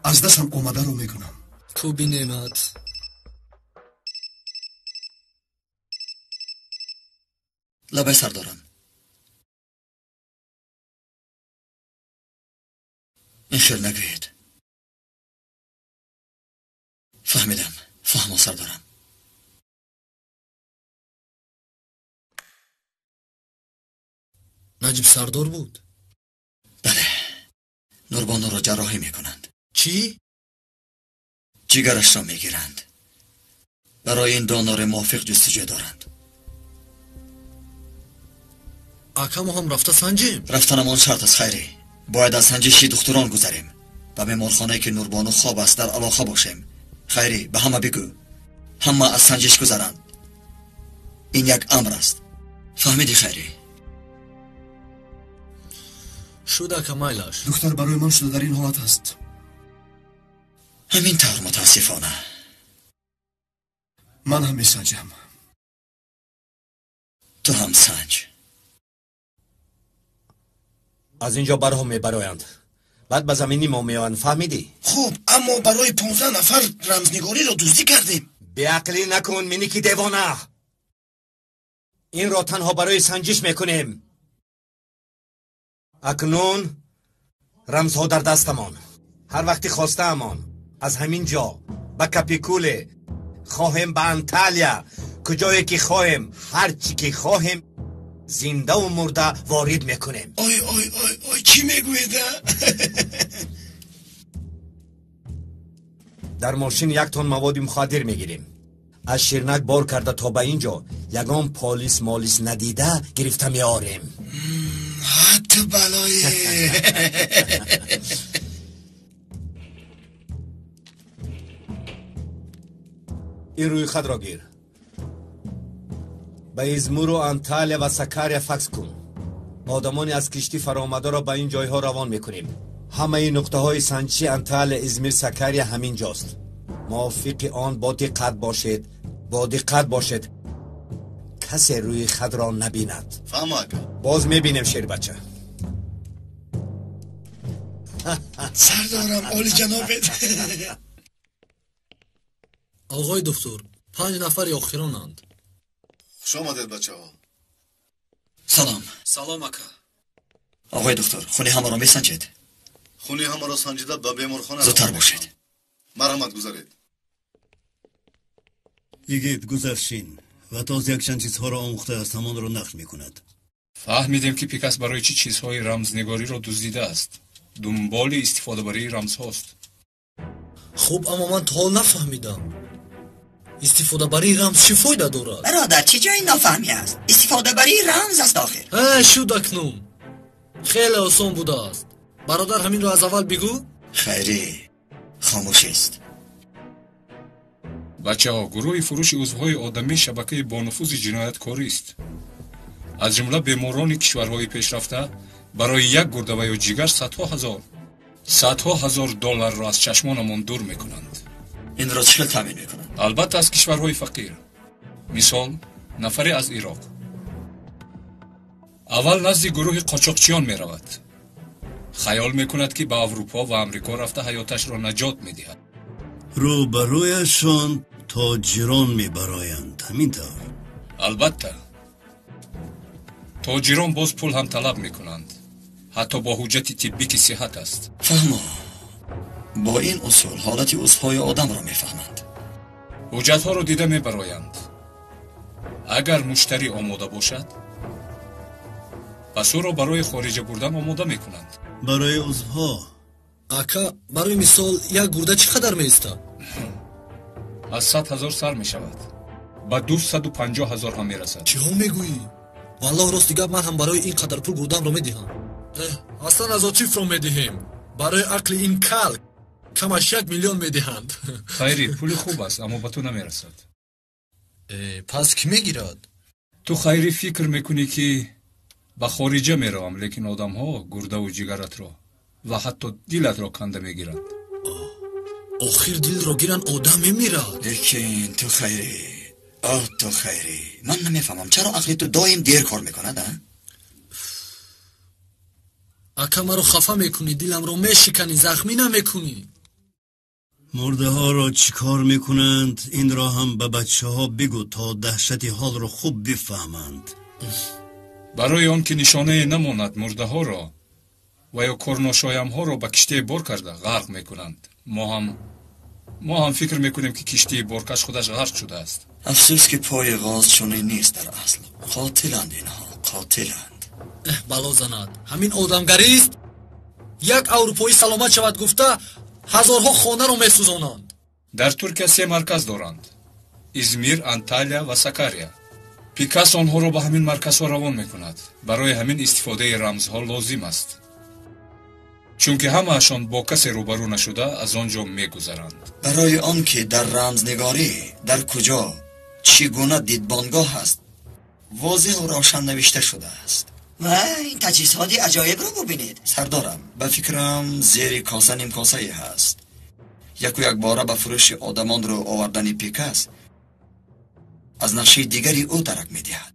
S3: аз дастам омадаро мекунам.
S17: Кӯби неъмат.
S5: Лабай, сардорам. Ин хел нагӯед. Фаҳмидам, фаҳмо, сардорам.
S17: Наҷиб сардор буд?
S5: Бале, Нурбонуро ҷарроҳӣ мекунанд.
S17: Чӣ?
S5: Ҷигарашро мегиранд. Барои ин донори мувофиқ ҷустуҷӯ доранд.
S17: Ака, мо ҳам рафта санҷем?
S5: Рафтанамон шарт аст, Хайрӣ. Бояд аз санҷиши духтурон гузарем. Ба беморхонае ки Нурбону хоб аст дар алоқа бошем. Хайрӣ, ба ҳама бигӯ, ҳама аз санҷиш гузаранд. Ин як амр аст. Фаҳмидӣ, Хайрӣ?
S17: Шуд, ака, майлаш.
S3: Духтар барои ман шуда дар ин ҳолат аст.
S5: Ҳамин тавр, мутаассифона.
S3: Ман ҳам месанҷам.
S5: Ту ҳам санҷ.
S15: Аз инҷо барҳо мебароянд, баъд ба замини мо меоянд. Фаҳмидӣ?
S3: Хуб, аммо барои 15 нафар рамзнигориро дуздӣ кардем.
S15: Беақлӣ накун, миники девона. Инро танҳо барои санҷиш мекунем. Акнун рамзҳо дар дастамон. Ҳар вақти хостаамон аз ҳамин ҷо ба Капикуле хоҳем, ба Анталия, куҷое ки хоҳем, ҳар чӣ ки хоҳем, зиндаву мурда ворид мекунем.
S3: Ой, ой, ой, ой, чӣ мегӯед?
S15: Дар мошин як тон маводи мухаддир мегирем. Аз Ширнак бор карда то ба ин ҷо ягон полис молис надида гирифта меорем.
S3: Ҳатто балое.
S15: Ин рӯи хатро гир. Ба Измуру Анталия ва Сакария факс кун. Одамоне аз киштӣ фароомадаро ба ин ҷойҳо равон мекунем. Ҳамаи нуқтаҳои санҷиши Анталия, Измир, Сакария ҳамин ҷост. Мувофиқи он бо диққат бошед, бо диққат бошед. Касе рӯи хатро набинад.
S6: Фаҳмо, ака.
S15: Боз мебинем, шербача.
S3: Сардорам, олиҷанобед.
S17: Оғои духтур, 5 нафари охиронанд.
S6: Хуш омадед, бачаҳо.
S5: Салом.
S19: Салом, ака.
S5: Оғои духтур, хуни ҳамаро месанҷед?
S6: Хуни ҳамаро санҷида ба беморхона.
S5: Зудтар бошед.
S6: Марҳамат, гузаред.
S16: Йигит, гузаршин ва тоз якчанд чизҳоро омӯхтааст, ҳамонро нақл мекунад.
S19: Фаҳмидем, ки Пикас барои чӣ чизҳои рамзнигориро дуздидааст. Дунболи истифодабарии рамзҳост.
S17: Хуб, аммо ман то ҳол нафаҳмидам, истифодабарии рамз чӣ фоида дорад?
S18: Бародар, чӣ ҷои нофаҳмӣ аст? Истифодабарии рамз аст охир.
S17: Шуд акнун. Хеле осон будааст. Бародар, ҳаминро аз аввал бигӯ.
S5: Хайрӣ, хомӯшист.
S19: Бачаҳо, гурӯҳи фурӯши узвҳои одамӣ шабакаи бонуфузи ҷинояткорист. Аз ҷумла беморони кишварҳои пешрафта барои як гурда ва ё ҷигар садҳо ҳазор долларро аз чашмонамон дур мекунанд.
S5: Инро чӣ хел таъмин мекунанд?
S19: Албатта, аз кишварҳои фақир. Мисол, нафаре аз Ироқ аввал назди гурӯҳи қочоқчиён меравад. Хаёл мекунад, ки ба Аврупо ва Амрико рафта ҳаёташро наҷот медиҳад.
S16: Рӯбарӯяшон тоҷирон мебароянд, ҳамин тавр?
S19: Албатта, тоҷирон боз пул ҳам талаб мекунанд, ҳатто бо ҳуҷҷати тиббӣ, ки сиҳат аст.
S5: Фаҳмо, бо ин усул ҳолати узвҳои одамро мефаҳманд.
S19: Ҳуҷҷатҳоро дида мебароянд. Агар муштарӣ омода бошад, пас ӯро барои хориҷа бурдан омода мекунанд.
S16: Барои узвҳо?
S17: Ака, барои мисол, як гурда чӣ қадар меистад?
S19: Аз 100 ҳазор сар мешавад, ба 250 ҳазор ҳам мерасад.
S17: Чиҳо мегӯӣ? Валлоҳ, рости гап, ман ҳам барои ин қадар пул гурдамро медиҳам. Аслан аз Отифро медиҳем. Барои ақли ин кал, Камаш 1 миллион медиҳанд.
S19: Хайри, пули хуб аст, аммо ба ту намерасад.
S17: Пас кӣ мегирад?
S19: Ту хайри фикр мекунӣ ки ба хориҷа меравам, лекин одамҳо гурдаву ҷигаратро ва ҳатто дилатро канда мегиранд.
S17: Охир дилро гиранд, одам мемирад.
S5: Лекин ту хайри, оҳ ту хайри, ман намефаҳмам чаро ақли ту доим дер кор мекунад, а?
S17: Ака, маро хафа мекунӣ, диламро мешиканӣ, захмӣ намекунӣ.
S16: Мурдаҳоро чӣ кор мекунанд, инро ҳам ба бачаҳо бигӯ, то даҳшати ҳолро хуб бифаҳманд.
S19: Барои он ки нишонае намонад, мурдаҳоро ва ё корношоямҳоро ба киштие бор карда ғарқ мекунанд. Мо ҳам фикр мекунем ки киштии боркаш худаш ғарқ шудааст.
S5: Афсӯс ки пои ғоз чунин нест дар асл. Қотиланд инҳо, қотиланд.
S17: Бало занад, ҳамин одамгарист. Як аврупоӣ саломат шавад гуфта ҳазорҳо хонаро месӯзонанд.
S19: Дар Туркия 3 марказ доранд: Измир, Анталия ва Сакария. Пикас онҳоро ба ҳамин марказҳо равон мекунад. Барои ҳамин истифодаи рамзҳо лозим аст, чунки ҳамаашон бо касе рӯбарӯ нашуда аз он ҷо мегузаранд.
S5: Барои он ки дар рамзнигорӣ дар куҷо чӣ гуна дидбонгоҳ аст, возеҳу равшан навишта шудааст. Ва ин таҷҳизоти аҷоибро бубинед. Сардорам, ба фикрам зери коса нимкосае ҳаст. Яку якбора ба фурӯши одамонро овардани Пикас аз нақшаи дигари ӯ дарак медиҳад.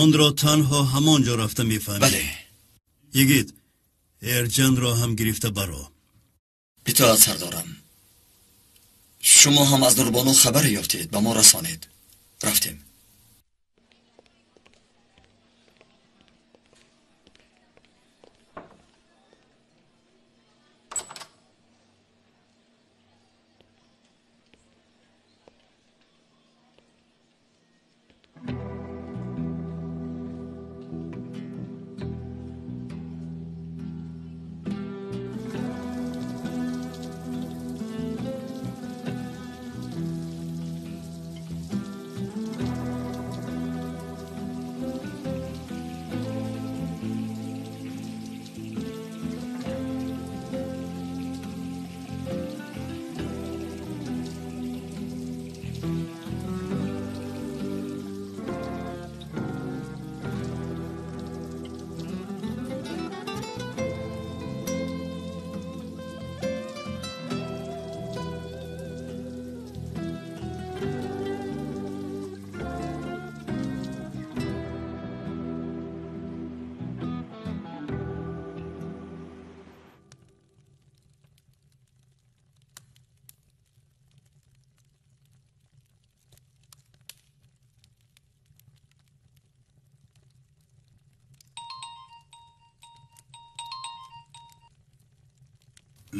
S16: Онро танҳо ҳамон ҷо рафта мефаҳмӣ.
S5: Бале.
S16: Йигит, Эрҷанро ҳам гирифта баро.
S5: Итоат сардорам. Шумо ҳам аз Нурбону хабаре ёфтед, ба мо расонед. Рафтем.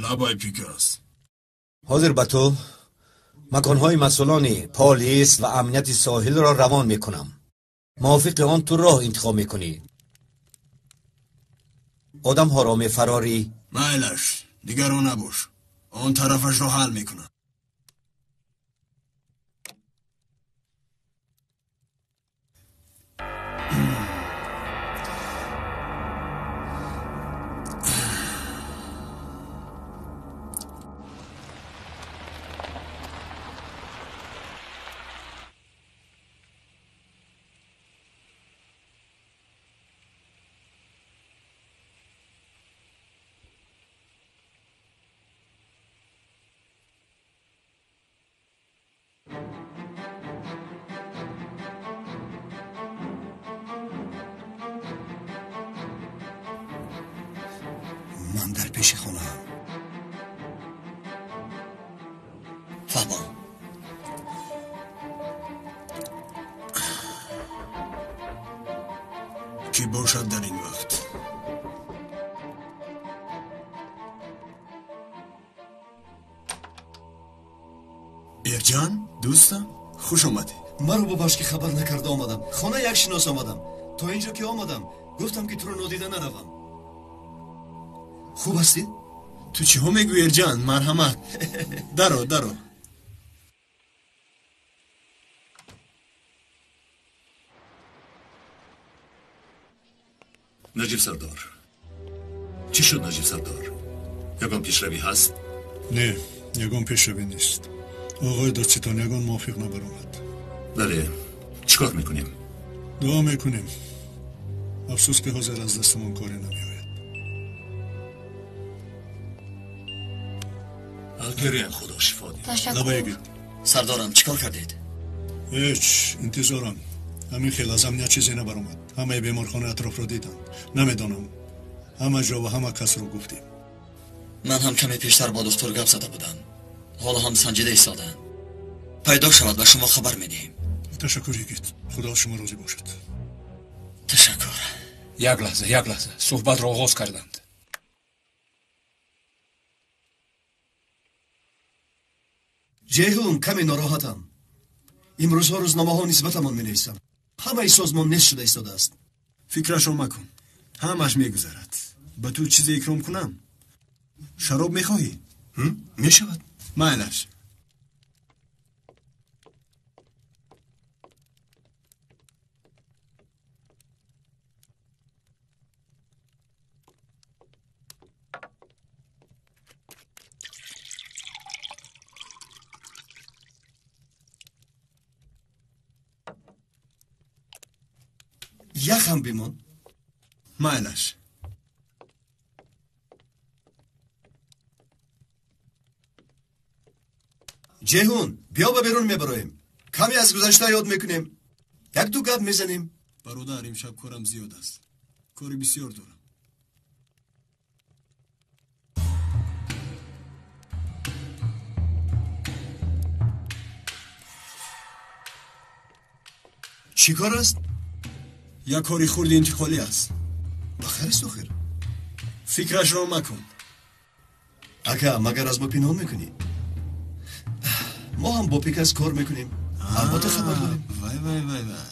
S3: Лабай Пикас.
S15: Ҳозир ба ту маконҳои масъулони полис ва амнияти соҳилро равон мекунам. Мувофиқи он ту роҳ интихоб мекунӣ. Одамҳоро мефарорӣ.
S3: Майлаш, дигарон набош. Он тарафашро ҳал мекунам.
S5: من در پیش خانه‌ام. فهمم.
S3: کی باشد در این وقت؟ ارجان دوستم، خوش آمدی.
S9: مرا ببخش که خبر نکرده آمدم. خانه یک شناس آمدم. تا اینجا که آمدم گفتم که تو رو نادیده نروم.
S3: خوب هستی؟ تو چی ها میگویی ارجان؟ مرحمت. درو درو.
S12: نجیب سردار، چی شد نجیب سردار؟ یگان پیشروی هست؟
S1: Не, ягон пешравӣ нест. Оғои додситон ягон мувофиқ набаромад.
S12: Бале, чӣ кор мекунем?
S1: Дуо мекунем. Афсӯс ки ҳозир аз дастамон коре намеояд.
S12: Алгерия худо шифо диҳад.
S11: Ташаккур.
S1: Лабаегид.
S5: Сардорам, чӣ кор кардед?
S1: Ҳеҷ, интизорам. Ҳамин хел аз амният чизе набаромад. Ҳамаи беморхонаи атрофро диданд. Намедонам. Ҳама ҷо ва ҳама касро гуфтем.
S5: Ман ҳам каме пештар бо духтур гап зада будам. Ҳоло ҳам санҷида истодаанд. Пайдо шавад ба шумо хабар медиҳем.
S1: Ташаккур, йигит. Худо аз шумо розӣ бошад.
S5: Ташаккур.
S19: Як лаҳза, як лаҳза. Суҳбатро оғоз карданд.
S16: Ҷейҳун, каме нороҳатам. Имрӯзҳо рӯзномаҳо нисбатамон менависанд. Ҳамаи созмон нест шуда истодааст.
S20: Фикрашро макун. Ҳамаш мегузарад. Ба ту чизе икром кунам? Шароб мехоҳӣ?
S16: Мешавад.
S20: Майлаш.
S16: Яхам бимон.
S20: Майлаш.
S16: Ҷейҳун, биё ба берун мебароем. Каме аз гузашта ёд мекунем. Як-ду гап мезанем.
S20: Бародар, имшаб корам зиёд аст. Кори бисёр дорам.
S16: Чӣ кор аст?
S20: Як кори хурди интиқолӣ аст.
S16: Ба хайр аст охир.
S20: Фикрашро макун.
S16: Ака, магар аз мо пинҳон мекунӣ? Мо ҳам бо Пикас кор мекунем. Албатта хабар дорем.
S20: Вай, вай, вай, вай.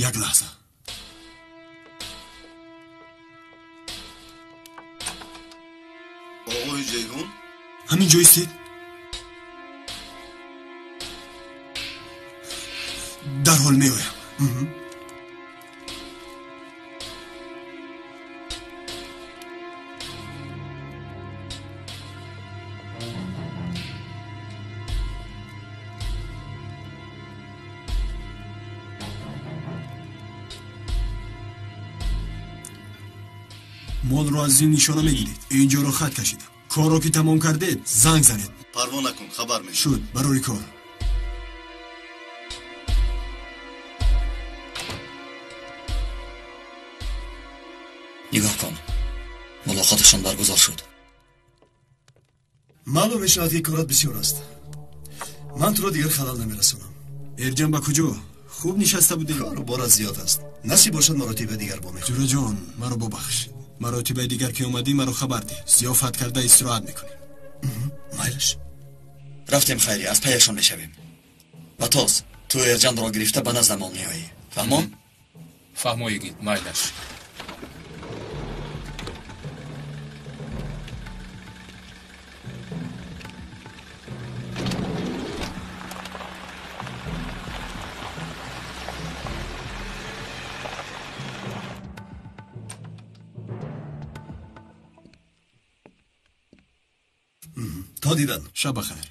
S20: Як лаҳза.
S6: Оғои Ҷейҳун?
S20: Ҳамин ҷо истед. Дарҳол меоям. Молро аз ин нишона мегиред. Инҷоро хат кашидам. Корро ки тамом кардед, занг занед.
S6: Парво накун, хабар мешавад.
S20: Шуд, барои кор.
S5: Нигоҳ кун. Мулоқоташон баргузор шуд.
S16: Маълум мешавад ки корат бисёр аст. Ман туро дигар халал намерасонам.
S20: Эрҷан ба куҷо? Хуб нишаста будем.
S16: Кору борат зиёд аст. Насиб бошад маротиба дигар бо мехӯрем.
S20: Ҷураҷон, маро бубахш. Маротибаи дигар ки омадӣ, маро хабар деҳ. Зиёфат карда истироҳат мекунем.
S16: Майлаш.
S5: Рафтем, хайри, аз паяшон мешавем. Ва тоз, ту Эрҷанро гирифта ба наздамон меоӣ. Фаҳмон?
S19: Фаҳмо, йигит, майлаш.
S16: То дидан.
S20: Шаб бахайр.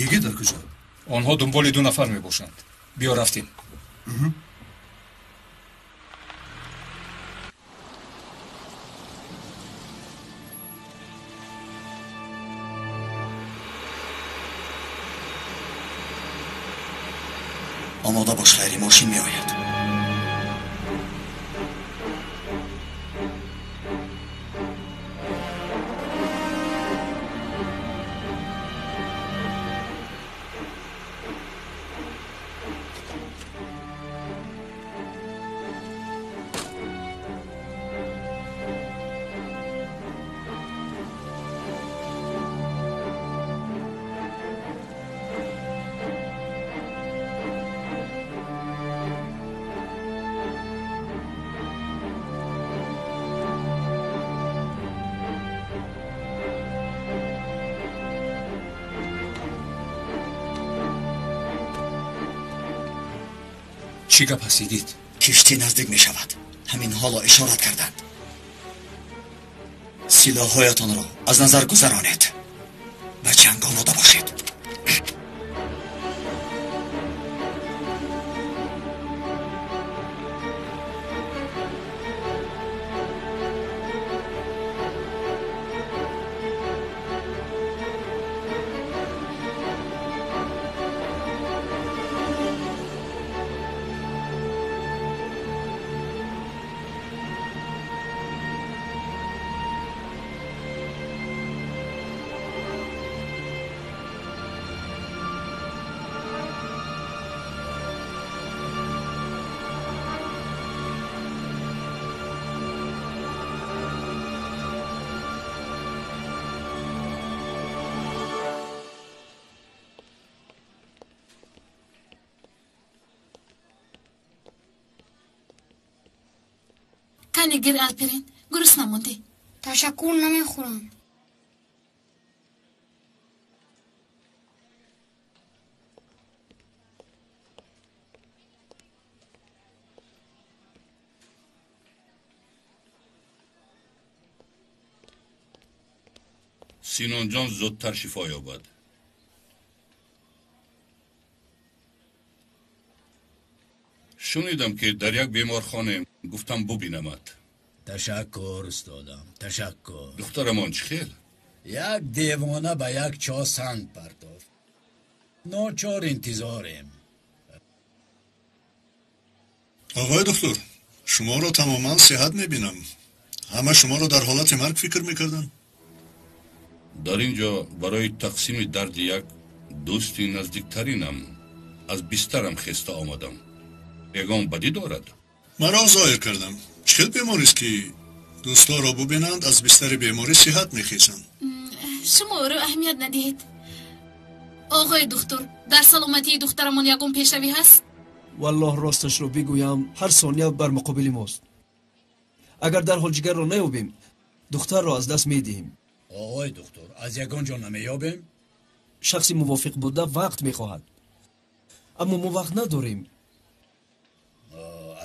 S16: Йигит дар куҷо?
S19: Онҳо дунболи ду нафар мебошанд. Биё рафтем.
S5: Омода бош, хайри, мошин меояд.
S19: Чӣ гап ҳаст, йигит?
S5: Киштӣ наздик мешавад. Ҳамин ҳоло ишорат карданд. Силоҳҳоятонро аз назар гузаронед. Ба ҷанг омода бошед.
S7: Кане гир, Алперин, гурусна мондӣ.
S11: Ташаккур, намехӯрам.
S21: Синонҷон зудтар шифо ёбад. Шунидам, ки дар як беморхона, гуфтам бубинамат.
S10: Ташаккур, устодам, ташаккур.
S21: Духтарамон чӣ хел?
S10: Як девона ба як чоҳ санг партофт. Ночор интизорем.
S1: Оғои доктор, шуморо тамоман сиҳат мебинам. Ҳама шуморо дар ҳолати марг фикр мекарданд.
S21: Дар ин ҷо барои тақсими дарди як дӯсти наздиктаринам аз бистарам хеста омадам. Ягон бадӣ дорад?
S1: Маро зоҳир кардам. Чӣ хел беморист, ки дӯстҳоро бубинанд, аз бистари беморӣ сиҳат мехезанд?
S7: Шумо ӯро аҳамият надиҳед. Оғои духтур, дар саломатии духтарамон ягон пешравӣ ҳаст?
S9: Валлоҳ, росташро бигӯям, ҳар сония бар муқобили мост. Агар дарҳол ҷигарро наёбем, духтарро аз даст медиҳем.
S10: Оғои духтур, аз ягон ҷо намеёбем?
S9: Шахси мувофиқ буда вақт мехоҳад, аммо мо вақт надорем.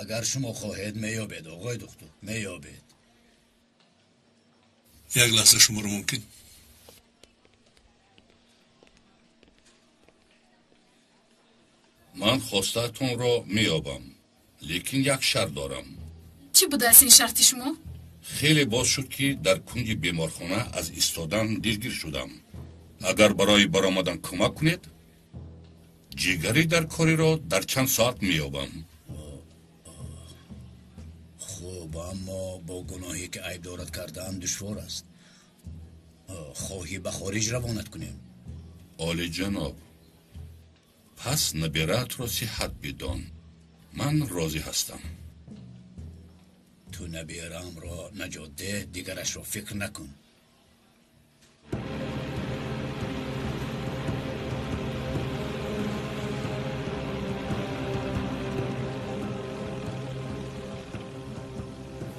S10: Агар шумо хоҳед, меёбед, оғои духтур, меёбед.
S1: Як лаҳза шуморо мумкин?
S21: Ман хостаатонро меёбам, лекин як шарт дорам.
S7: Чӣ будааст ин шарти шумо?
S21: Хеле боз шуд, ки дар кунҷи беморхона аз истодан дилгир шудам. Агар барои баромадан кӯмак кунед, ҷигари дар кориро дар чанд соат меёбам.
S10: Хуб, аммо бо гуноҳе ки айб дорад кардан душвор аст. Хоҳӣ ба хориҷ равонат кунем?
S21: Олиҷаноб, пас набираатро сиҳат бидон. Ман розӣ ҳастам.
S10: Ту набираамро наҷот деҳ, дигарашро фикр накун.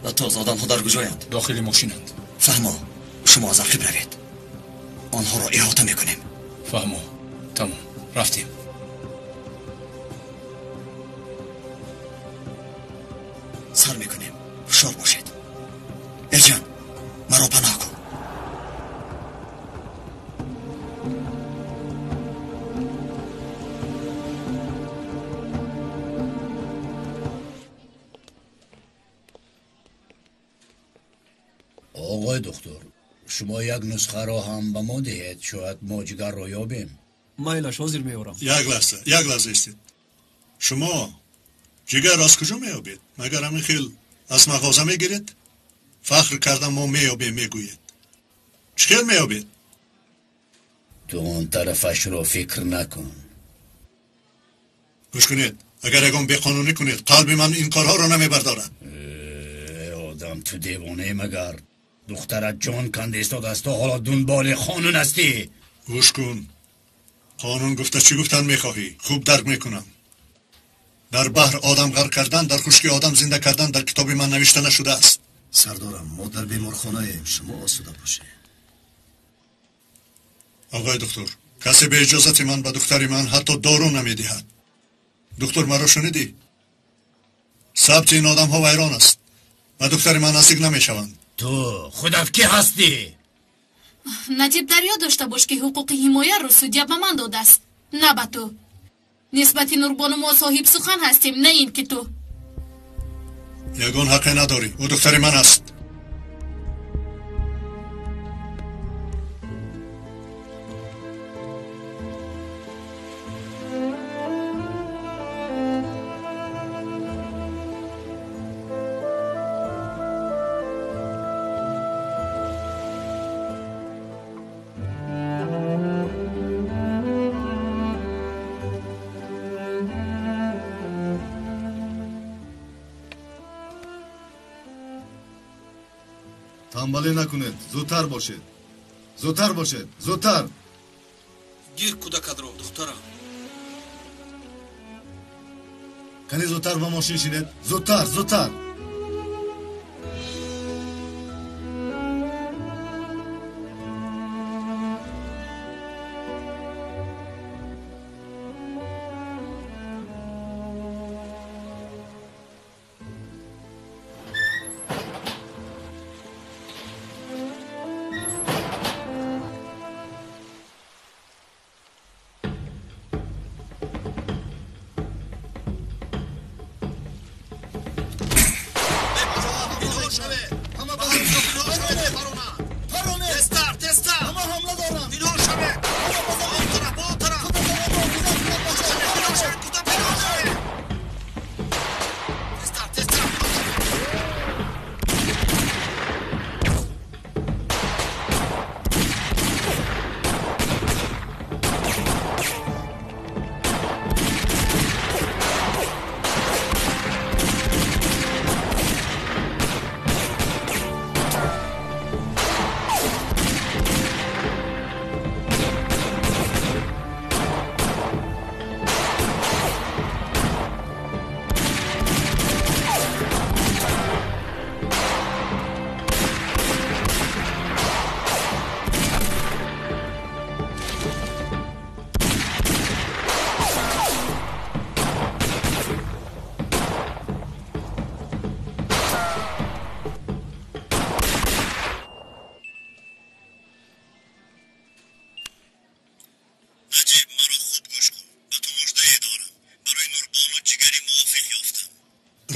S5: Ва тоз одамҳо дар куҷоянд?
S19: Дохили мошинанд.
S5: Фаҳмо, шумо аз ақиб равед. Онҳоро иҳота мекунем.
S19: Фаҳмо, тамом, рафтем.
S5: Сар мекунем. Ҳушёр бошед. Эрҷан, маро паноҳ кун.
S10: Оғои духтур, шумо як нусхаро ҳам ба мо диҳед, шояд мо ҷигарро ёбем.
S9: Майлаш, ҳозир меорам.
S1: Як лаҳза, як лаҳза истед. Шумо ҷигар аз куҷо меёбед? Магар ҳамин хел аз мағоза мегиред? Фахр карда мо меёбем мегӯед. Чӣ хел меёбед?
S10: Ту он тарафашро фикр накун.
S1: Гӯш кунед, агар ягон беқонунӣ кунед, қалби ман ин корҳоро намебардорад.
S10: Одам, ту девонае магар? Духтарат ҷон канда истодааст, то ҳоло дунболи қонун ҳастӣ.
S1: Гӯш кун, қонун гуфта чӣ гуфтан мехоҳӣ? Хуб дарк мекунам. Дар баҳр одам ғарқ кардан, дар хушки одам зинда кардан дар китоби ман навишта нашудааст.
S16: Сардорам, мо дар беморхонаем, шумо осуда бошед.
S1: Оғои доктор, касе бе иҷозати ман ба духтари ман ҳатто дору намедиҳад. Доктор, маро шунидӣ? Сабти ин одамҳо вайрон аст. Ба духтари ман наздик намешаванд.
S10: Ту худат кӣ ҳастӣ?
S7: Наҷиб, дар ёд дошта бош, ки ҳуқуқи ҳимояро судя ба ман додааст, на ба ту. Нисбати Нурбону мо соҳиб сухан ҳастем, на ин ки ту.
S1: Ягон ҳаққе надорӣ. Ӯ духтари ман аст.
S6: Танбалӣ накунед, зудтар бошед, зудтар бошед, зудтар.
S17: Гир кӯдакатро, духтарам.
S6: Кани зудтар ба мошин шинед, зудтар, зудтар.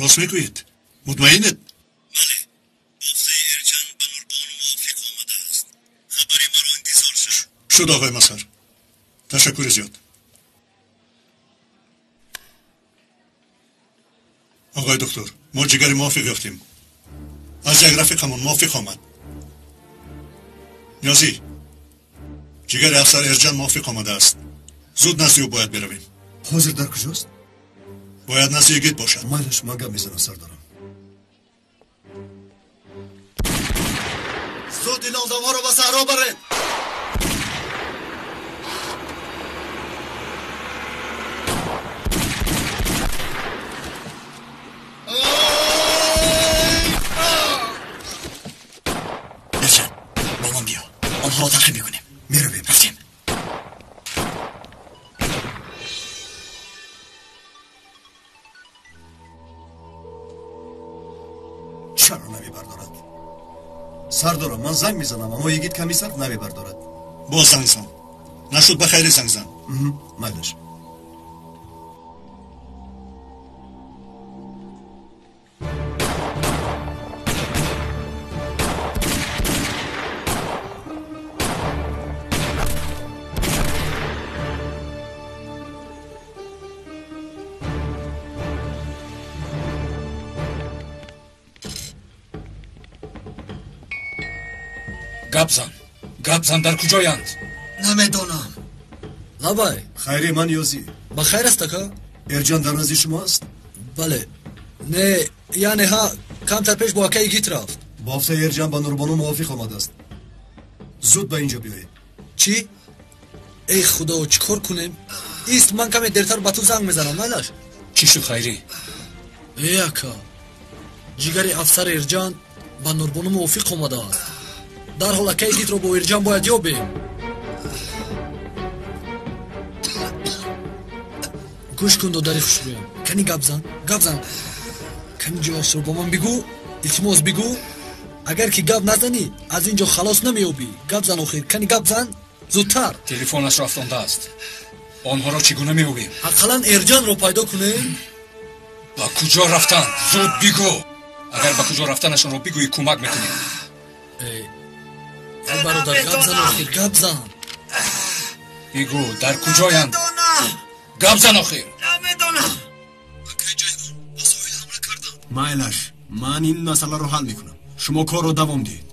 S1: Рост мегӯед? Мутмаинед?
S16: Бале, бофтаи Эрҷан ба Нурбону мувофиқ омадааст. Хабари маро интизор шав.
S1: Шуд, оғои Масар. Ташаккури зиёд. Оғои доктор, мо ҷигари мувофиқ ёфтем. Аз як рафиқамон мувофиқ омад. Ниёзӣ, ҷигари афсар Эрҷан мувофиқ омадааст. Зуд назди ӯ бояд биравем.
S16: Ҳозир дар куҷост?
S1: Бояд назди йигит бошад.
S16: Майлаш, ман гап мезанам, сардорам.
S6: Зуд ин одамҳоро ба саҳро баред.
S5: Эрҷан, бо ман биё. Онҳоро таъқиб мекунем.
S16: Меравем.
S5: Рафтем.
S16: Чаро намебардорад? Сардорам, ман занг мезанам, аммо йигит комиссар намебардорад.
S1: Боз занг зан. Нашуд, ба хайри занг зан.
S16: Майлаш.
S19: Гап зан, гап зан, дар куҷоянд?
S17: Намедонам. Лабай.
S20: Хайри, ман Ёзӣ.
S17: Ба хайр аст, ака?
S20: Эрҷан дар назди шумо аст?
S17: Бале. Не, яъне ҳа, камтар пеш бо ака Игит рафт.
S20: Бофтаи Эрҷан ба Нурбону мувофиқ омадааст. Зуд ба инҷо биёед.
S17: Чӣ? Эй худо, чӣ кор кунем? Ист, ман каме дертар ба ту занг мезанам, майлаш?
S19: Чӣ шуд, Хайрӣ?
S17: Эй ака, ҷигари афсар Эрҷан ба Нурбону мувофиқ омадааст. Дарҳол ака Игитро бо Эрҷан бояд ёбем. Гӯш кун, додари хушрӯям, кани гап зан, гап зан, кани ҷояшро ба ман бигӯ, илтимос бигӯ. Агар ки гап назанӣ, аз ин ҷо халос намеёбӣ. Гап зан охир, кани гап зан, зудтар.
S19: Телефонашро афтондааст. Онҳоро чӣ гуна меёбем?
S17: Ақаллан Эрҷанро пайдо кунем.
S19: Ба куҷо рафтанд? Зуд бигӯ. Агар ба куҷо рафтанашонро бигӯӣ, кӯмак мекунем.
S17: Эй бародар, гап зан охир, гап зан.
S19: Бигӯ, дар куҷоянд? Гап зан охир.
S17: Намедонам.
S20: Майлаш, ман ин масъаларо ҳал мекунам. Шумо корро давом диҳед.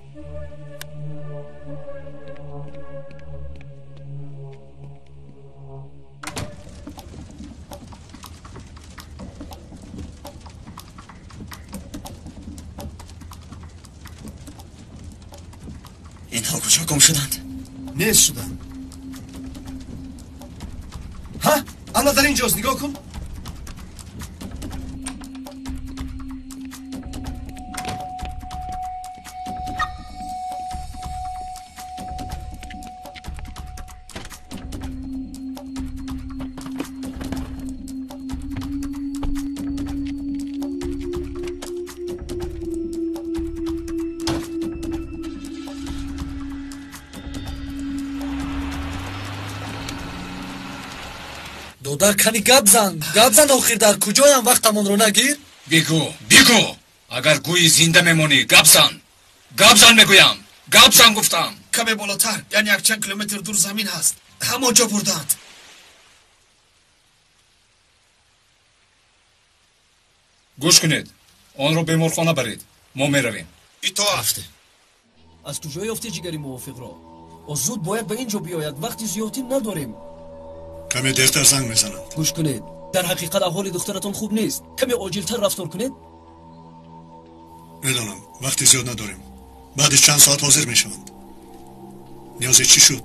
S5: Инҳо куҷо гум шуданд?
S20: Нест шуданд. Ҳа, ана дар ин ҷост, нигоҳ кун.
S17: Додар, кани гап зан, гап зан охир, дар куҷоям? Вақтамонро нагир.
S19: Бигӯ, бигӯ, агар гӯйи зинда мемонӣ, гап зан, гап зан мегӯям, гап зан гуфтам.
S3: Каме болотар, яъне якчанд километр дур замин ҳаст, ҳамон ҷо бурданд.
S19: Гӯш кунед, онро беморхона баред, мо меравем.
S3: Итоат.
S9: Аз куҷо ёфтӣ ҷигари мувофиқро? О зуд бояд ба ин ҷо биёяд, вақти зиёдтӣ надорем.
S1: Каме дертар занг мезананд.
S9: Гӯш кунед, дар ҳақиқат аҳволи духтаратон хуб нест. Каме оҷилтар рафтор кунед.
S1: Медонам, вақти зиёд надорем. Баъди чанд соат ҳозир мешаванд. Ниёзе чӣ шуд?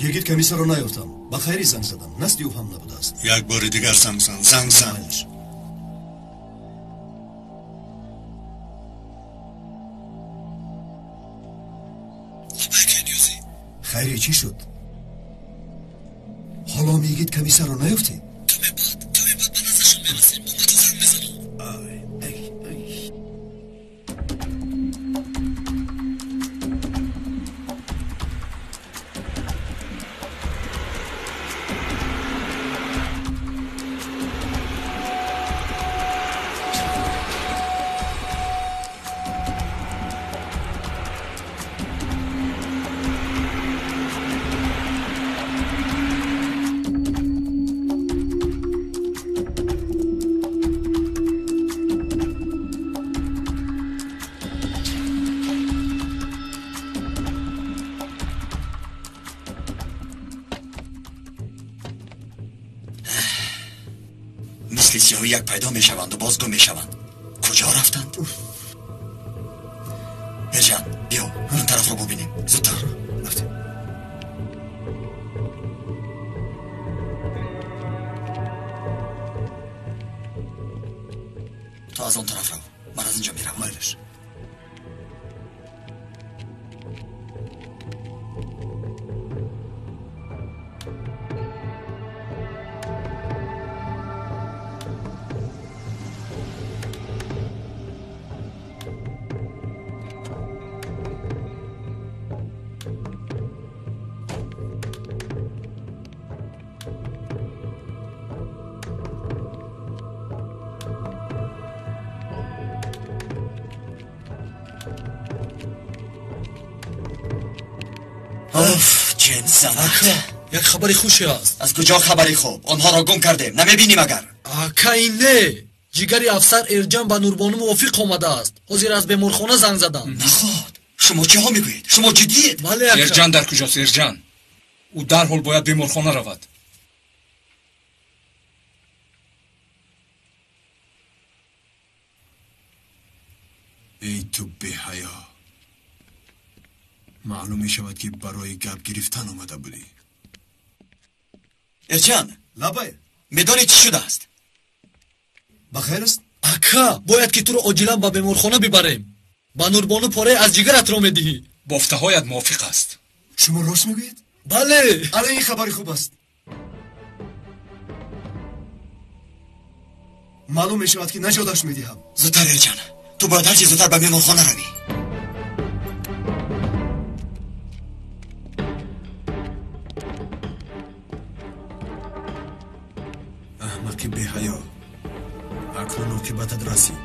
S20: Йигит комиссарро наёфтам. Ба Хайрӣ занг задам, назди ӯ ҳам набудааст.
S1: Як бори дигар занг зан, занг зан.
S20: Хайрӣ, чӣ шуд? Ҳоло Йигит комиссарро наёфтӣ?
S17: Каме баъд, каме баъд ба наздашон мерасем. Бо ту занг мезанам.
S5: Мисли сиёҳи як пайдо мешаванду боз гум мешаванд. Куҷо рафтанд? Эрҷан, биё, ин тарафро бубинем. Зудтар.
S20: Рафтем.
S5: Ту аз он тараф рав, ман аз инҷо меравам.
S20: Майлаш.
S5: Оф, ҷин занад.
S17: Як хабари хуше аст.
S5: Аз куҷо хабари хуб? Онҳоро гум кардем, намебинем агар.
S17: Ака, ин не. Ҷигари афсар Эрҷан ба Нурбону мувофиқ омадааст. Ҳозир аз беморхона занг задам.
S5: Наход, Шумо чиҳо мегӯед? Шумо ҷиддиед?
S17: Бале, ака.
S19: Эрҷан дар куҷост, Эрҷан? Ӯ дарҳол бояд беморхона равад.
S20: Эй ту беҳаё, маълум мешавад, ки барои гап гирифтан омада будӣ.
S5: Эрҷан,
S20: лабай,
S5: медонӣ чӣ шудааст?
S20: Ба хайр аст?
S17: Ака, бояд ки туро оҷилан ба беморхона бибарем. Ба Нурбону порае аз ҷигаратро медиҳӣ.
S19: Бофтаҳоят мувофиқ аст.
S20: Шумо рост мегӯед?
S17: Бале.
S20: Ала, ин хабари хуб аст. Маълум мешавад, ки наҷоташ медиҳам.
S5: Зудтар, Эрҷан, ту бояд ҳарчи зудтар ба беморхона равӣ.
S20: Аҳмақи беҳаё, акнун оқибатат расид.